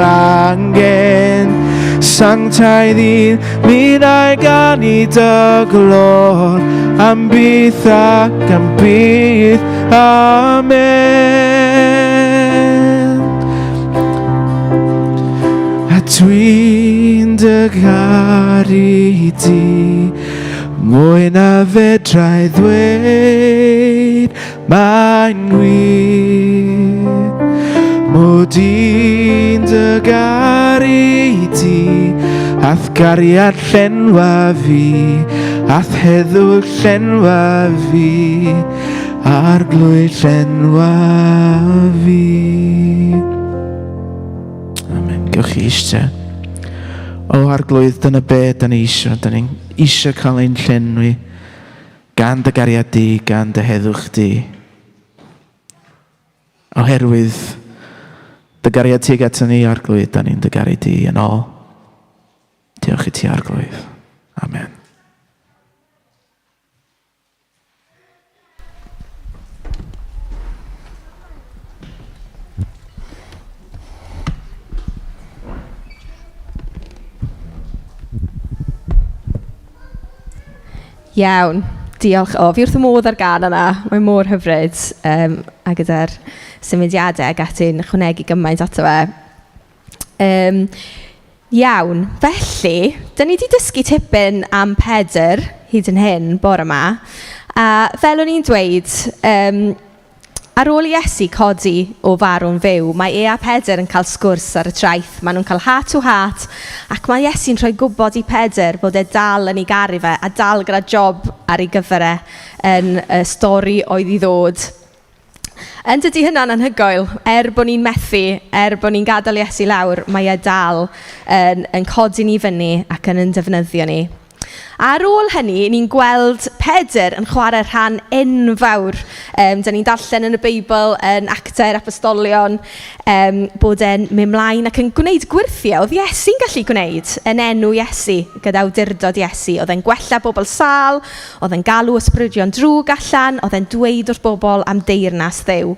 angen. Sanctaidd un, mi wna i ganu dy glod am byth ac am byth. Amen. A dwi'n dy garu di mwy na fedrai ddweud mae'n wir mod i'n dy garu di a'th gariad llenwa fi a'th heddwch llenwa fi arglwydd llenwa fi. Amen. Gewch chi eistedd. O arglwydd, dyna be da ni eisiau. Da ni'n eisiau cael ein llenwi gan dy gariad di, gan dy heddwch di. Oherwydd dy gariad tuag ato ni, arglwydd, da ni'n dy garu di yn ôl. Diolch i ti, arglwydd. Amen. Iawn, diolch. O, fi wrth y modd ar gan yna. Mae mor hyfryd um, a gyda'r symudiadau ac ati'n ychwanegu gymaint ato fe. Um, iawn, felly, dan ni 'di dysgu tipyn am Pedr hyd yn hyn bore 'ma. A fel o'n i'n dweud, um, ar ôl i Iesu codi o farw'n fyw, mae e a Pedr yn cael sgwrs ar y traeth. Maen nhw'n cael heart to heart, ac mae Iesu'n rhoi gwybod i Pedr bod e dal yn ei garu fe a dal gyda job ar ei gyfer e yn y stori oedd i ddod. Yn dydy hynna'n anhygoel, er bod ni'n methu, er bod ni'n gadael Iesu lawr, mae e dal yn, yn codi ni fyny ac yn yn defnyddio ni. Ar ôl hynny, ni'n gweld Pedr yn chwarae rhan enfawr. Dan ni'n darllen yn y Beibl, yn Actau'r Apostolion, bod e'n mynd mlaen ac yn gwneud gwyrthiau oedd Iesu'n gallu gwneud yn enw Iesu, gyda awdurdod Iesu. Oedd e'n gwella bobl sâl, oedd e'n galw ysbrydion drwg allan, oedd e'n dweud wrth bobl am deyrnas Dduw.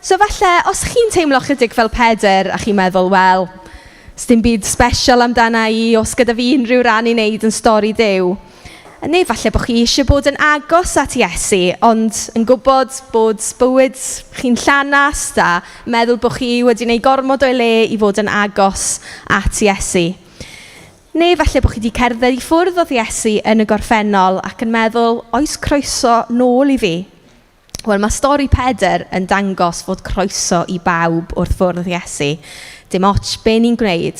So falle, os chi'n teimlo chydig fel Pedr a chi'n meddwl, wel, sdim byd special amdana i, os gyda fi unrhyw ran i wneud yn stori Duw. Neu falle bod chi eisiau bod yn agos at Iesu, ond yn gwybod bod bywyd chi'n llanast a meddwl bod chi wedi gwneud gormod o'i le i fod yn agos at Iesu. Neu falle bod chi wedi cerdded i ffwrdd o Iesu yn y gorffennol ac yn meddwl, oes croeso nôl i fi? Wel, mae stori Pedr yn dangos fod croeso i bawb wrth fwrdd Iesu. Dim ots be ni'n gwneud.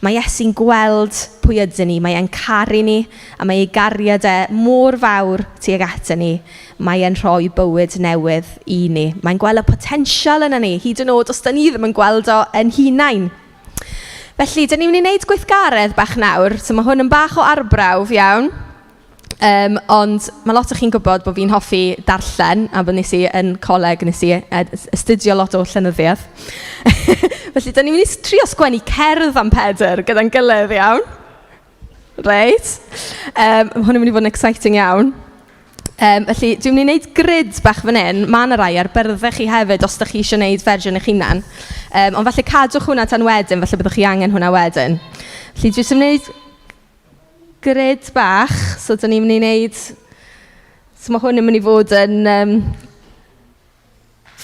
Mae Iesu'n gweld pwy ydyn ni, mae e'n caru ni, a mae ei gariad e mor fawr tuag ato ni. Mae e'n rhoi bywyd newydd i ni. Mae'n gweld y potensial yna ni, hyd yn oed os dan ni ddim yn gweld o yn hunain. Felly, dan ni'n mynd i wneud gweithgaredd bach nawr. So mae hwn yn bach o arbrawf iawn. Ond mae lot o chi'n gwybod bod fi'n hoffi darllen a bod nes i yn coleg nes i astudio lot o llenyddiaeth. Felly, dan ni'n mynd i trio sgwennu cerdd am Pedr gyda'n gilydd iawn. Reit. Ma' hwn yn mynd i fod yn exciting iawn. Felly, dwi'n mynd i wneud grid bach fan hyn. Mae yna rai ar byrddau chi hefyd os dach chi eisiau gwneud fersiwn eich hunan. Ond falle cadwch hwnna tan wedyn, falle byddwch chi angen hwnna wedyn. Felly, dwi jyst yn gwneud grid bach. So, dan ni'n mynd i wneud... So, mae hwn yn mynd i fod yn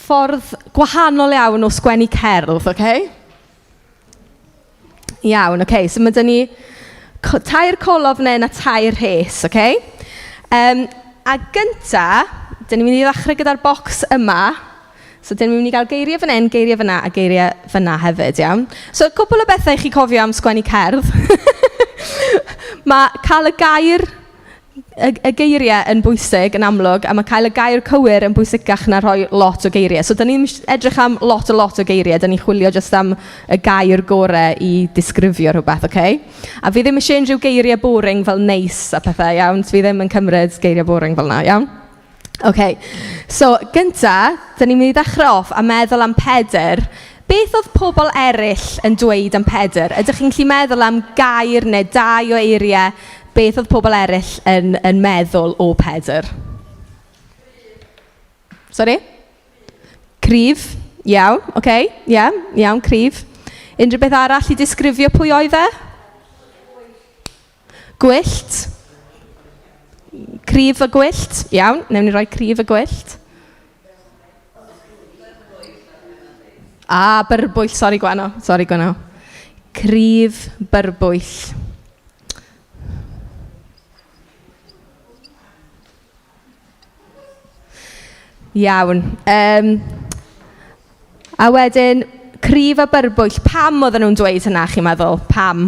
ffordd gwahanol iawn o sgwennu cerdd, ocê? Iawn, ocê. So, ma' 'da ni tair colofn a tair rhes, ocê? A gynta, dan ni'n mynd i ddechrau gyda'r bocs yma. So, dan ni'n mynd i gael geiriau fan hyn, geiriau fan'na a geiriau fan'na hefyd, iawn? So, cwpl o bethau i chi cofio am sgwennu cerdd. Mae cael y geiriau yn bwysig yn amlwg, a mae cael y gair cywir yn bwysicach na rhoi lot o geiriau. So, dan ni'n edrych am lot o lot o geiriau. Dan ni'n chwilio jyst am y gair gorau i disgrifio rhywbeth, ocê? A fi ddim eisiau unrhyw geiriau boring fel neis a pethau, iawn? So, fi ddim yn cymryd geiriau boring fel 'na, iawn? OK, so gynta, dan ni'n mynd i ddechrau off a meddwl am Pedr. Beth oedd pobl eraill yn dweud am Pedr? Ydych chi'n gallu meddwl am gair neu dau o eiriau? Beth oedd pobl eraill yn meddwl o Pedr? Sorry? Cryf. Iawn, oce. Ie, iawn, cryf. Unrhyw beth arall i disgrifio pwy oedd e? Gwyllt. Cryf a gwyllt. Iawn, wnawn ni roi cryf a gwyllt. A, byrbwyll, sori Gwenno, sori Gwenno. Cryf, byrbwyll. Iawn. A wedyn, cryf a byrbwyll. Pam oedden nhw'n dweud hynna, chi'n meddwl? Pam?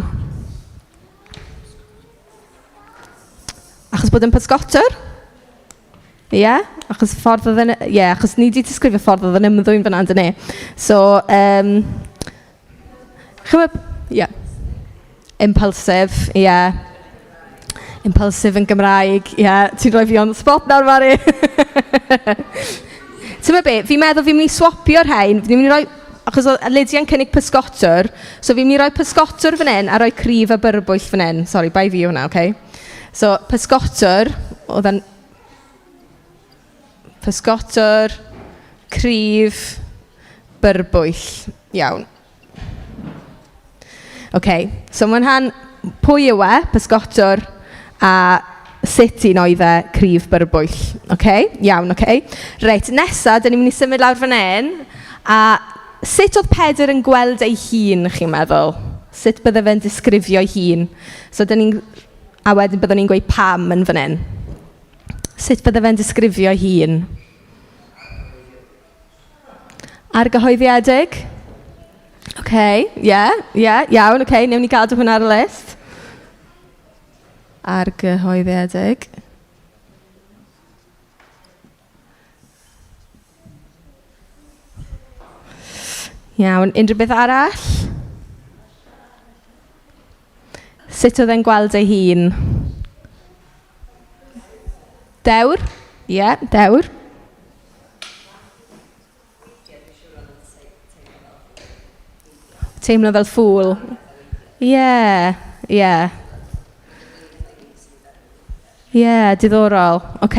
Achos bod yn pysgotwr? Ie? Achos y ffordd oedd e'n... Ie, achos ni 'di disgrifio ffordd oedd e'n ymddwyn fan'na, yn dyn ni? So, chimod, ie. Impulsive, ie. Impulsive yn Gymraeg, ie. Ti'n rhoi fi on the spot nawr, Mari. Ti'n gwybod be, fi'n meddwl fi'n mynd i swapio'r rhain. Fi'n mynd i roi... Achos oedd Lydia'n cynnig pysgotwr, so fi'n mynd i roi pysgotwr fan hyn a rhoi cryf a byrbwyll fan hyn. Sorry, bai fi yw hwnna, okay? So, pysgotwr, oedd e'n... Pysgotwr, cryf, byrbwyll. Iawn. OK, so mae hwnna'n pwy yw e, pysgotwr, a sut un oedd e, cryf byrbwyll. OK, iawn, OK. Reit, nesa, dan ni'n mynd i symud lawr fan hyn. A sut oedd Pedr yn gweld ei hun, chi'n meddwl? Sut bydde fe'n disgrifio ei hun? So, dan ni'n... A wedyn byddwn ni'n gweud pam yn fan hyn. Sut bydde fe'n disgrifio ei hun? Argyhoeddiedig? OK, ie, ie, iawn, OK, wnawn ni gadw hwnna ar y list. Argyhoeddiedig. Iawn, unrhyw beth arall? Sut Sut oedd e'n gweld ei hun? Dewr? Ie, yeah, dewr. Teimlo fel ffŵl. Ie, ie. Ie, diddorol. OK.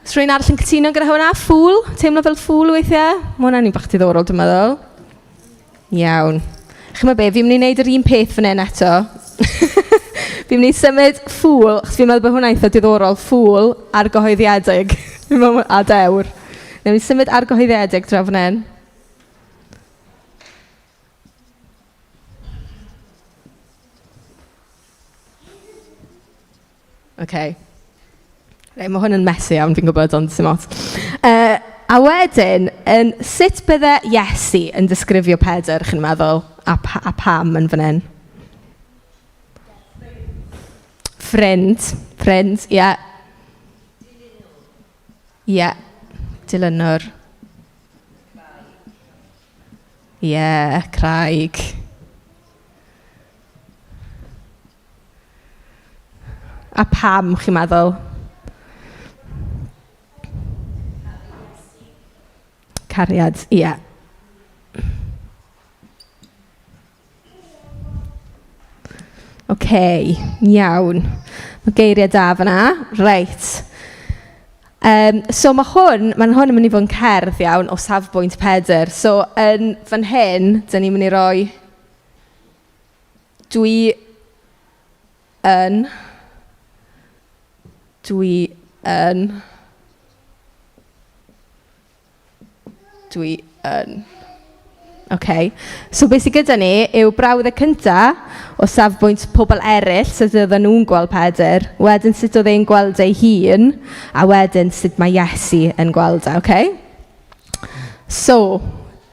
Os rhywun arall yn cytuno gyda hwnna? Ffŵl? Teimlo fel ffŵl weithiau? Mae hwnna'n un bach diddorol, dwi'n meddwl. Iawn. Chimod be, fi'n mynd i wneud yr un peth fan hyn eto. Fi'n mynd i symud ffŵl, achos fi'n meddwl bod hwnna'n eitha diddorol, ffŵl argyhoeddiedig. Fi'n meddwl, a dewr. Wnawn ni symud argyhoeddiedig draw fan hyn. OK. Reit, mae hwn yn messy iawn, fi'n gwybod, ond sim ots. A wedyn, yn, sut bydde Iesu yn disgrifio Pedr, chi'n meddwl, a pam yn fan hyn? Ffrind, ffrind, ie. Ie, dilynwr. Ie, craig. A pam, chi'n meddwl? Cariad, ie. OK, iawn. Mae geiriau da fan'na. Reit. So mae hwn, mae'n hwn yn mynd i fod yn cerdd iawn o safbwynt Pedr. So yn fan hyn, dyn ni'n mynd i roi dwi yn, dwi yn, dwi yn. OK, so beth sydd gyda ni yw brawddeg cynta o safbwynt pobl eraill, sut oedden nhw'n gweld Pedr, wedyn sut oedd e'n gweld ei hun, a wedyn sut mae Iesu yn gweld e, OK? So,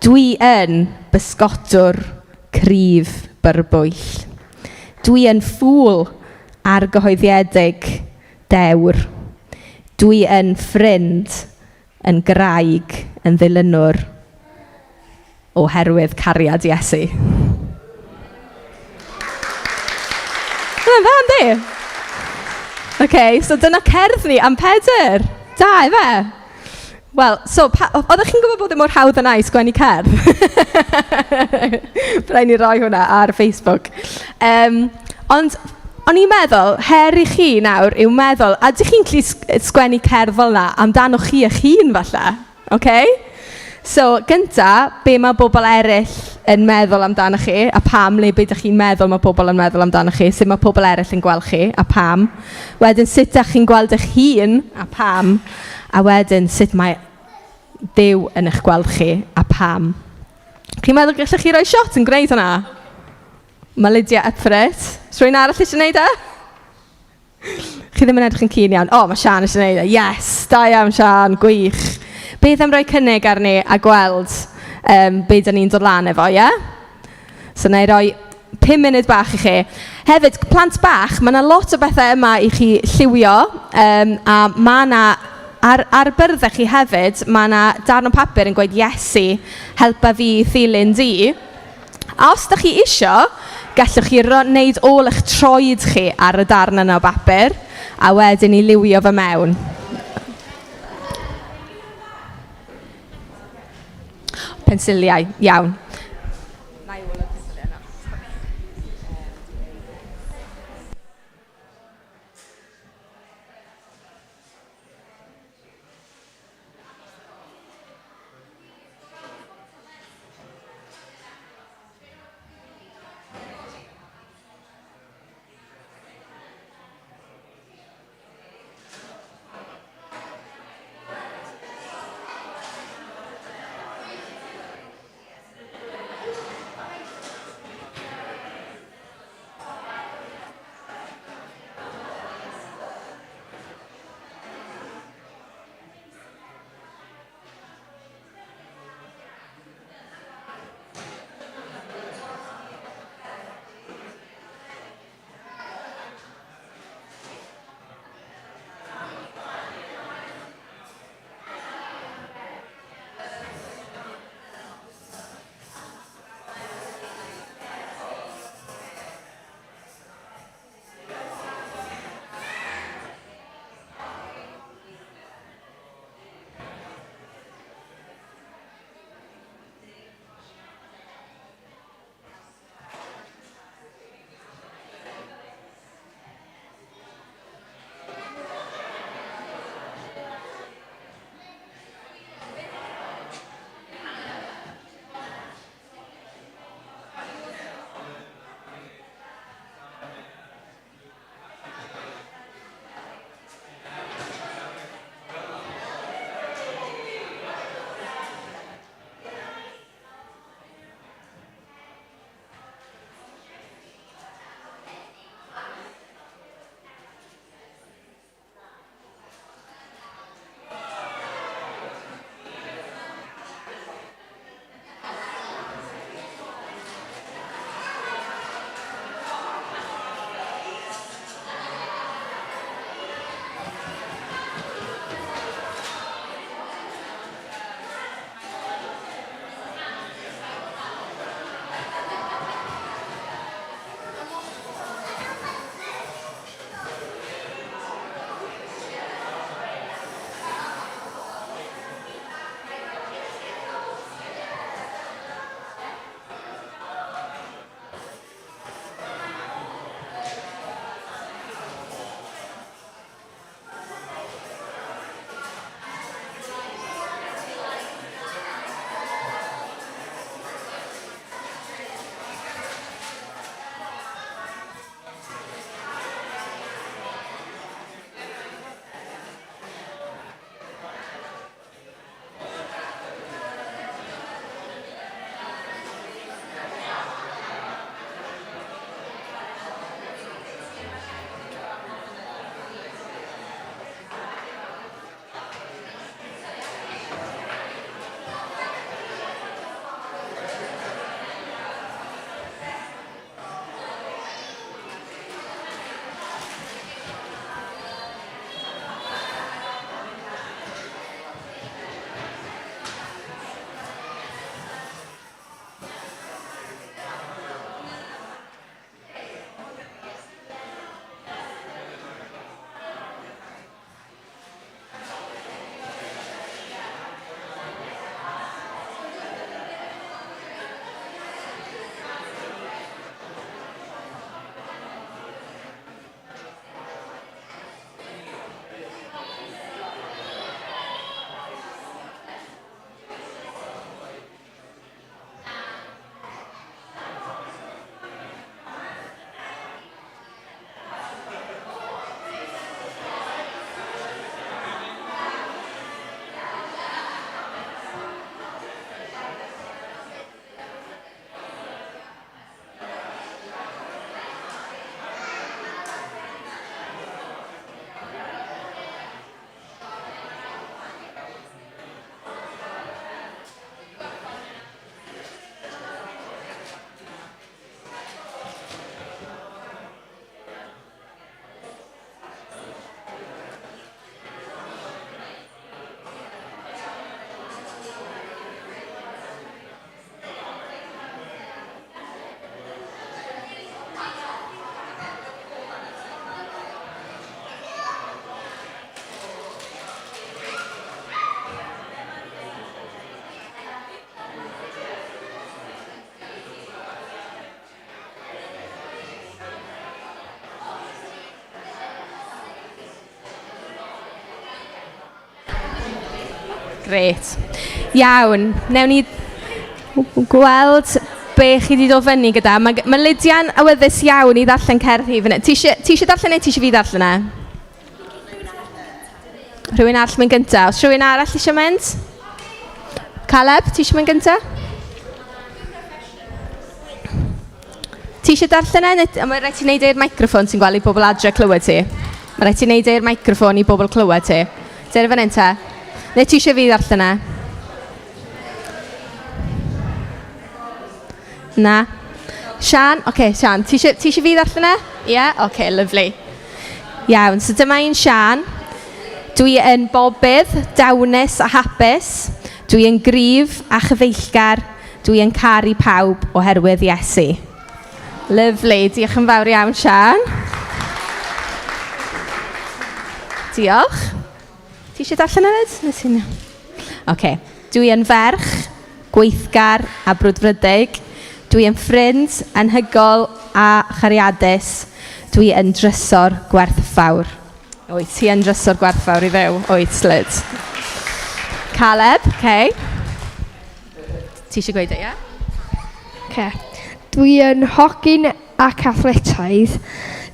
dwi yn bysgotwr cryf byrbwyll. Dwi yn ffŵl argyhoeddiedig dewr. Dwi yn ffrind, yn graig, yn ddilynwr oherwydd cariad Iesu. Hwnna'n dda, yndi? OK, so dyna cerdd ni am Pedr. Da, ife? Wel, so, oeddech chi'n gwybod bod e mor hawdd yna i sgwennu cerdd? Rhaid ni roi hwnna ar Facebook. Ond o'n i'n meddwl, her i chi nawr yw meddwl, a ydych chi'n gallu sgwennu cerdd fel 'na amdano chi eich hun falle? OK? So, gynta, be mae bobl eraill yn meddwl amdano chi, a pam, neu be dych chi'n meddwl mae pobl yn meddwl amdano chi, sut mae pobl eraill yn gweld chi, a pam. Wedyn, sut dach chi'n gweld eich hun, a pam. A wedyn, sut mae Duw yn eich gweld chi, a pam. Chi'n meddwl gallech chi roi shot yn gwneud hwnna? Mae Lydia up for it. Oes rhywun arall eisiau gwneud e? Chi ddim yn edrych yn keen iawn. O, mae Sian eisiau gwneud e. Yes, da iawn Sian, gwych. Beth am roi cynnig arni a gweld be dan ni'n dod lan efo, ie? So wna i roi 5 munud bach i chi. Hefyd, plant bach, mae 'na lot o bethau yma i chi lliwio, a ma' 'na ar byrddau chi hefyd, ma' 'na darn o papur yn gweud Iesu, helpa fi i ddilyn di. A os dach chi isio, gallwch chi wneud ôl eich troed chi ar y darn yna o bapur, a wedyn i liwio fe mewn. Pensiliau, iawn. Grêt. Iawn, wnawn ni gweld be chi 'di dod fyny gyda. Mae Lydia'n awyddus iawn i ddarllen cerdd hi fan hyn. Ti isie darllen e neu ti isie fi ddarllen e? Rhywun arall mynd gyntaf. Oes rhywun arall eisiau mynd? Caleb, ti eisiau mynd gyntaf? Ti eisiau darllen e? Neu... Mae rhaid ti wneud e i'r microffon ti'n gweld i bobl adre clywed ti. Mae rhaid ti wneud e i'r microffon i bobl clywed ti. Dere fan hyn te. Neu ti eisiau fi ddarllen e? Na. Sian? Oce, okay, Sian. Ti eisiau, ti eisiau fi ddarllen e? Ie? Yeah? Oce, okay, lovely. Iawn, so dyma un Sian. Dwi yn bobydd, dawnus a hapus. Dwi yn gryf a chyfeillgar. Dwi yn caru pawb oherwydd Iesu. Lyfli, diolch yn fawr iawn, Sian. Diolch. Ti eisiau darllen hefyd? Neu ti'n... Ocê. Dwi yn ferch, gweithgar a brwdfrydig. Dwi yn ffrind anhygoel a chariadus. Dwi yn drysor gwerthfawr. Wyt, ti yn drysor gwerthfawr i Dduw. Wyt, Lyd. Caleb, okay. Ti eisiau gweud e, ie? Okay. Dwi yn hogyn ac athletaidd.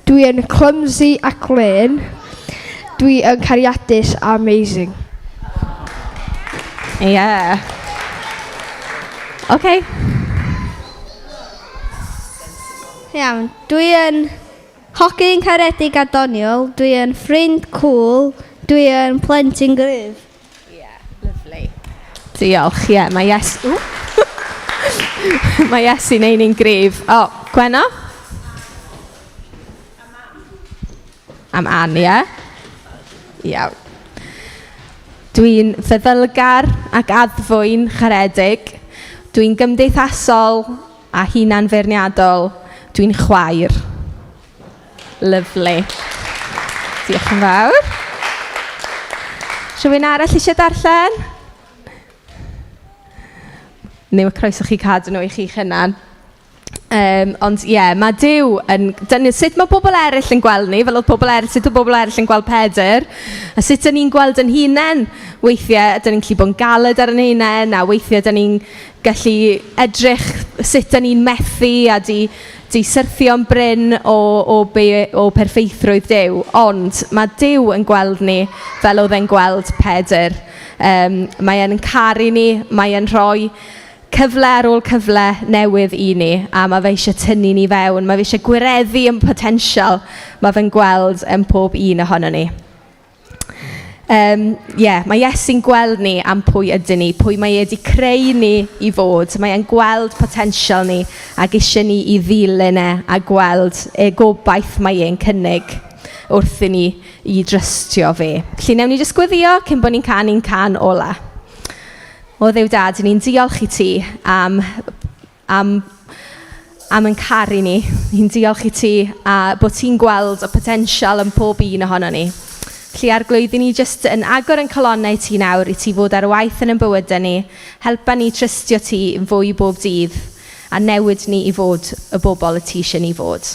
Dwi yn clumsy ac lên. Dwi yn cariadus a amazing. Ie. Yeah. Okay. Iawn. Dwi yn hogyn caredig a doniol. Dwi yn ffrind cŵl. Dwi yn plentyn gryf. Yeah, lovely. Diolch, ie, yeah, mae Yes... Ww. Mae Iesu'n ein ni'n gryf. O, oh, Gwenno? Am Ann, ie? Iawn. Dwi'n feddylgar ac addfwyn charedig. Dwi'n gymdeithasol a hunanfeirniadol. Dwi'n chwaer. Lyfli. Diolch yn fawr. Rhywun arall eisiau darllen? Neu mae croeso chi cadw nhw i chi'ch hunan. Ond ie, yeah, mae Duw yn... Dyna sut mae pobl eraill yn gweld ni, fel oedd pobl eraill, sut oedd pobl eraill yn gweld Pedr, a sut dyn ni'n gweld yn hunain. Weithiau, dyn ni'n gallu bod yn galed ar yn hunain, a weithiau dyn ni'n gallu edrych sut dyn ni'n methu a di, di syrthio'n brin o perffeithrwydd Duw. Ond mae Duw yn gweld ni fel oedd e'n gweld Pedr. Mae e'n caru ni, mae e'n rhoi cyfle ar ôl cyfle newydd i ni, a mae fe eisiau tynnu ni fewn, mae fe eisiau gwireddu yn potensial mae fe'n gweld yn pob un ohono ni. Yeah, mae Iesu'n gweld ni am pwy ydyn ni, pwy mae e wedi creu ni i fod. Mae e'n gweld potensial ni ac eisiau ni i ddilyn e a gweld e gobaith mae e'n cynnig wrth i ni i drystio fe. Felly wnawn ni jyst gweddio cyn bod ni'n canu'n can ola. O Dduw Dad, ni'n diolch i ti am yn caru ni. Ni'n diolch i ti a bod ti'n gweld y potensial yn pob un ohono ni. Felly Arglwydd, ni jyst yn agor yn calonnau ti nawr i ti fod ar waith yn ein bywydau ni. Helpa ni trystio ti yn fwy bob dydd a newid ni i fod y bobl y ti eisiau ni fod.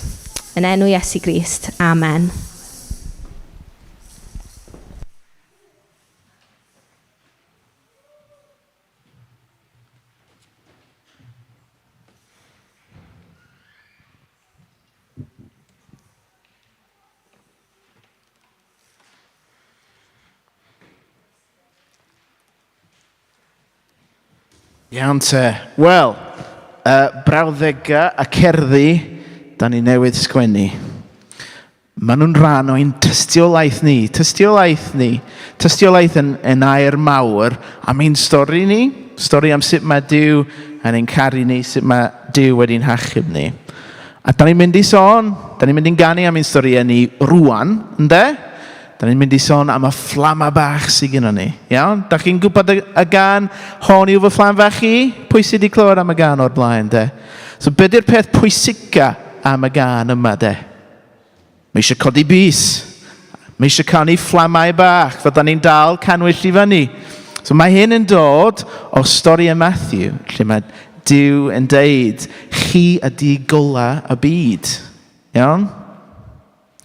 Yn enw Iesu Grist. Amen. Iawn te. Wel, brawddegau a cerddi da ni newydd sgwennu. Maen nhw'n rhan o ein tystiolaeth ni. Tystiolaeth ni. Tystiolaeth yn air mawr am ein stori ni. Stori am sut mae Duw yn ein caru ni, sut mae Duw wedi'n hachub ni. A da ni'n mynd i sôn, da ni'n mynd i'n ganu am ein storiau ni rwan, ynde? Da ni'n mynd i sôn am y fflama bach sydd gennym ni. Iawn? Da chi'n gwybod y gan hon yw fy fflam fach i? Pwy sydd wedi clywed am y gan o'r blaen, de? So, be di'r peth pwysica am y gan yma, de? Mae eisiau codi bys. Mae eisiau canu fflamau bach, fel da ni'n dal canwyll i fyny. So mae hyn yn dod o stori y Matthew, lle mae Duw yn deud, chi ydy gola y byd. Iawn?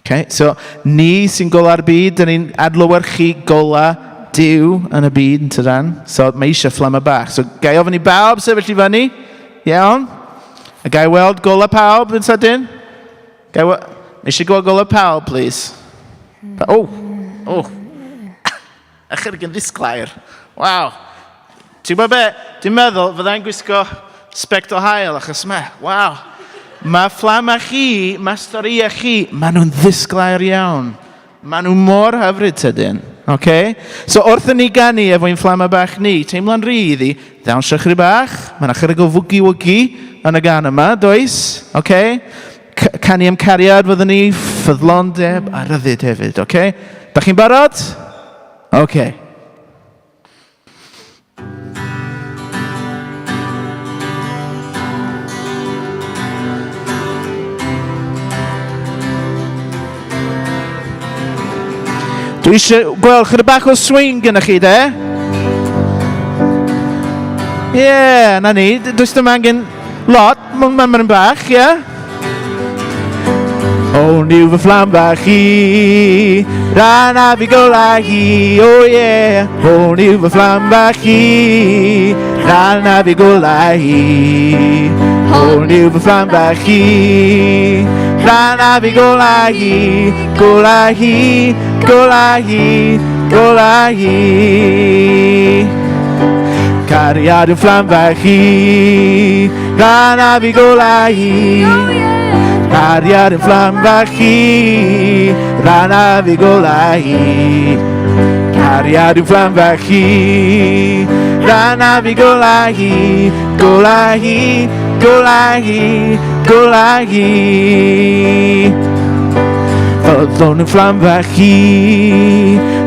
Okay, so ni sy'n gola'r byd, dyn ni'n adlewyrchu gola Duw yn y byd yn tydan. So mae eisiau fflamau bach. So gai ofyn i bawb sefyll i fyny. Iawn. A gai weld golau pawb yn sydyn? Gai Mae eisiau gweld golau pawb, please. Oh, oh. Ychydig yn ddisglair. Waw. Ti'n gwybod be? Dwi'n meddwl fyddai'n gwisgo sbectol haul achos mae, waw. Mae fflam a chi, mae storïau chi, maen nhw'n ddisglair iawn. Maen nhw mor hyfryd tydyn. Okay? So wrth i ni ganu efo'n fflamau bach ni, teimlo'n rhydd i ddawnsio chydig bach. Mae yna chydig o fwgi-wgi yn y gan yma, does? Okay? Canu am cariad fyddwn ni, ffyddlondeb a rhyddid hefyd, okay? Da chi'n barod? Okay. Dwi eisiau gweld chydig bach o swing gyda chi, de? Ie, yeah, na ni. Does dim angen lot, mae'n ma bach, ie? Yeah? O, niw fy fflam fach i, rhan a fi golau hi, o oh yeah. O, niw fy fflam fach i, rhan a fi golau hi. O, niw fy fflam fach i, rhan a fi golau hi, golau hi, golau hi, golau hi. Cariad yn fflam fach i, Rhan a fi golau hi. Cariad yn fflam fach i. Rhan a fi golau hi. Cariad yn fflam fach i. Rhan a fi golau hi. Golau hi, golau hi, golau hi. Fyddwn yn fflam fach i.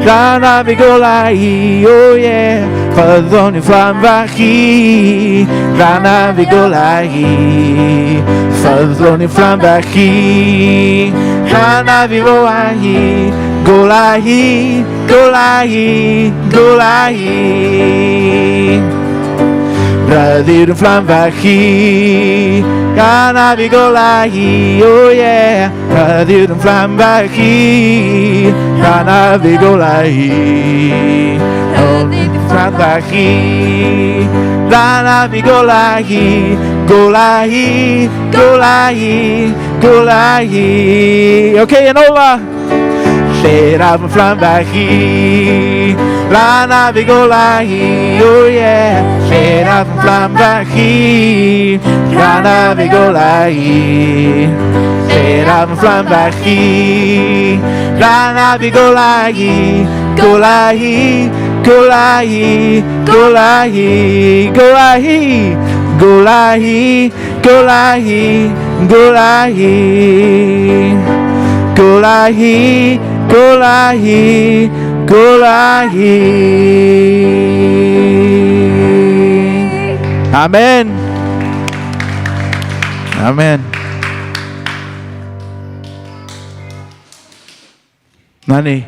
Rhan a fi golau hi, oh yeah. Fyddwn yn fflam fach i. Rhan a fi golau hi. Fyddwn yn fflam fach i. Rhan a fi golau hi. Golau hi, golau hi, golau hi. Ryddi'r yn fflam fach i. Gan a fi golau hi, oh yeah. Ryddi'r yn fflam fach i. Gan a fi golau hi. Ryddi'r yn fflam fach i. Gan a fi golau hi. Golau hi, golau hi, golau hi. Oce, yn ola. Lle raf yn fflam fach i, lan a fi golau hi, oh yeah. Lle raf yn fflam fach i, lan a fi golau hi. Lle raf yn fflam fach i, lan a fi golau hi, golau hi, golau hi, golau hi, golau hi, golau hi, golau hi, golau hi. Golau hi, golau hi, golau hi. Amen. Amen. Na ni.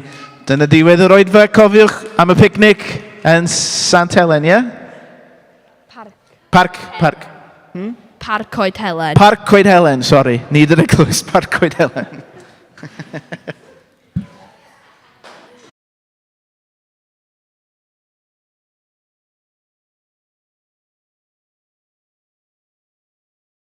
Dyna diwedd yr oedfa. Cofiwch am y picnic yn Sant Helen, ie? Yeah? Parc. Parc, parc. Parc Coed Helen. Parc Coed Helen, sori. Nid yr eglwys, Parc Coed Helen.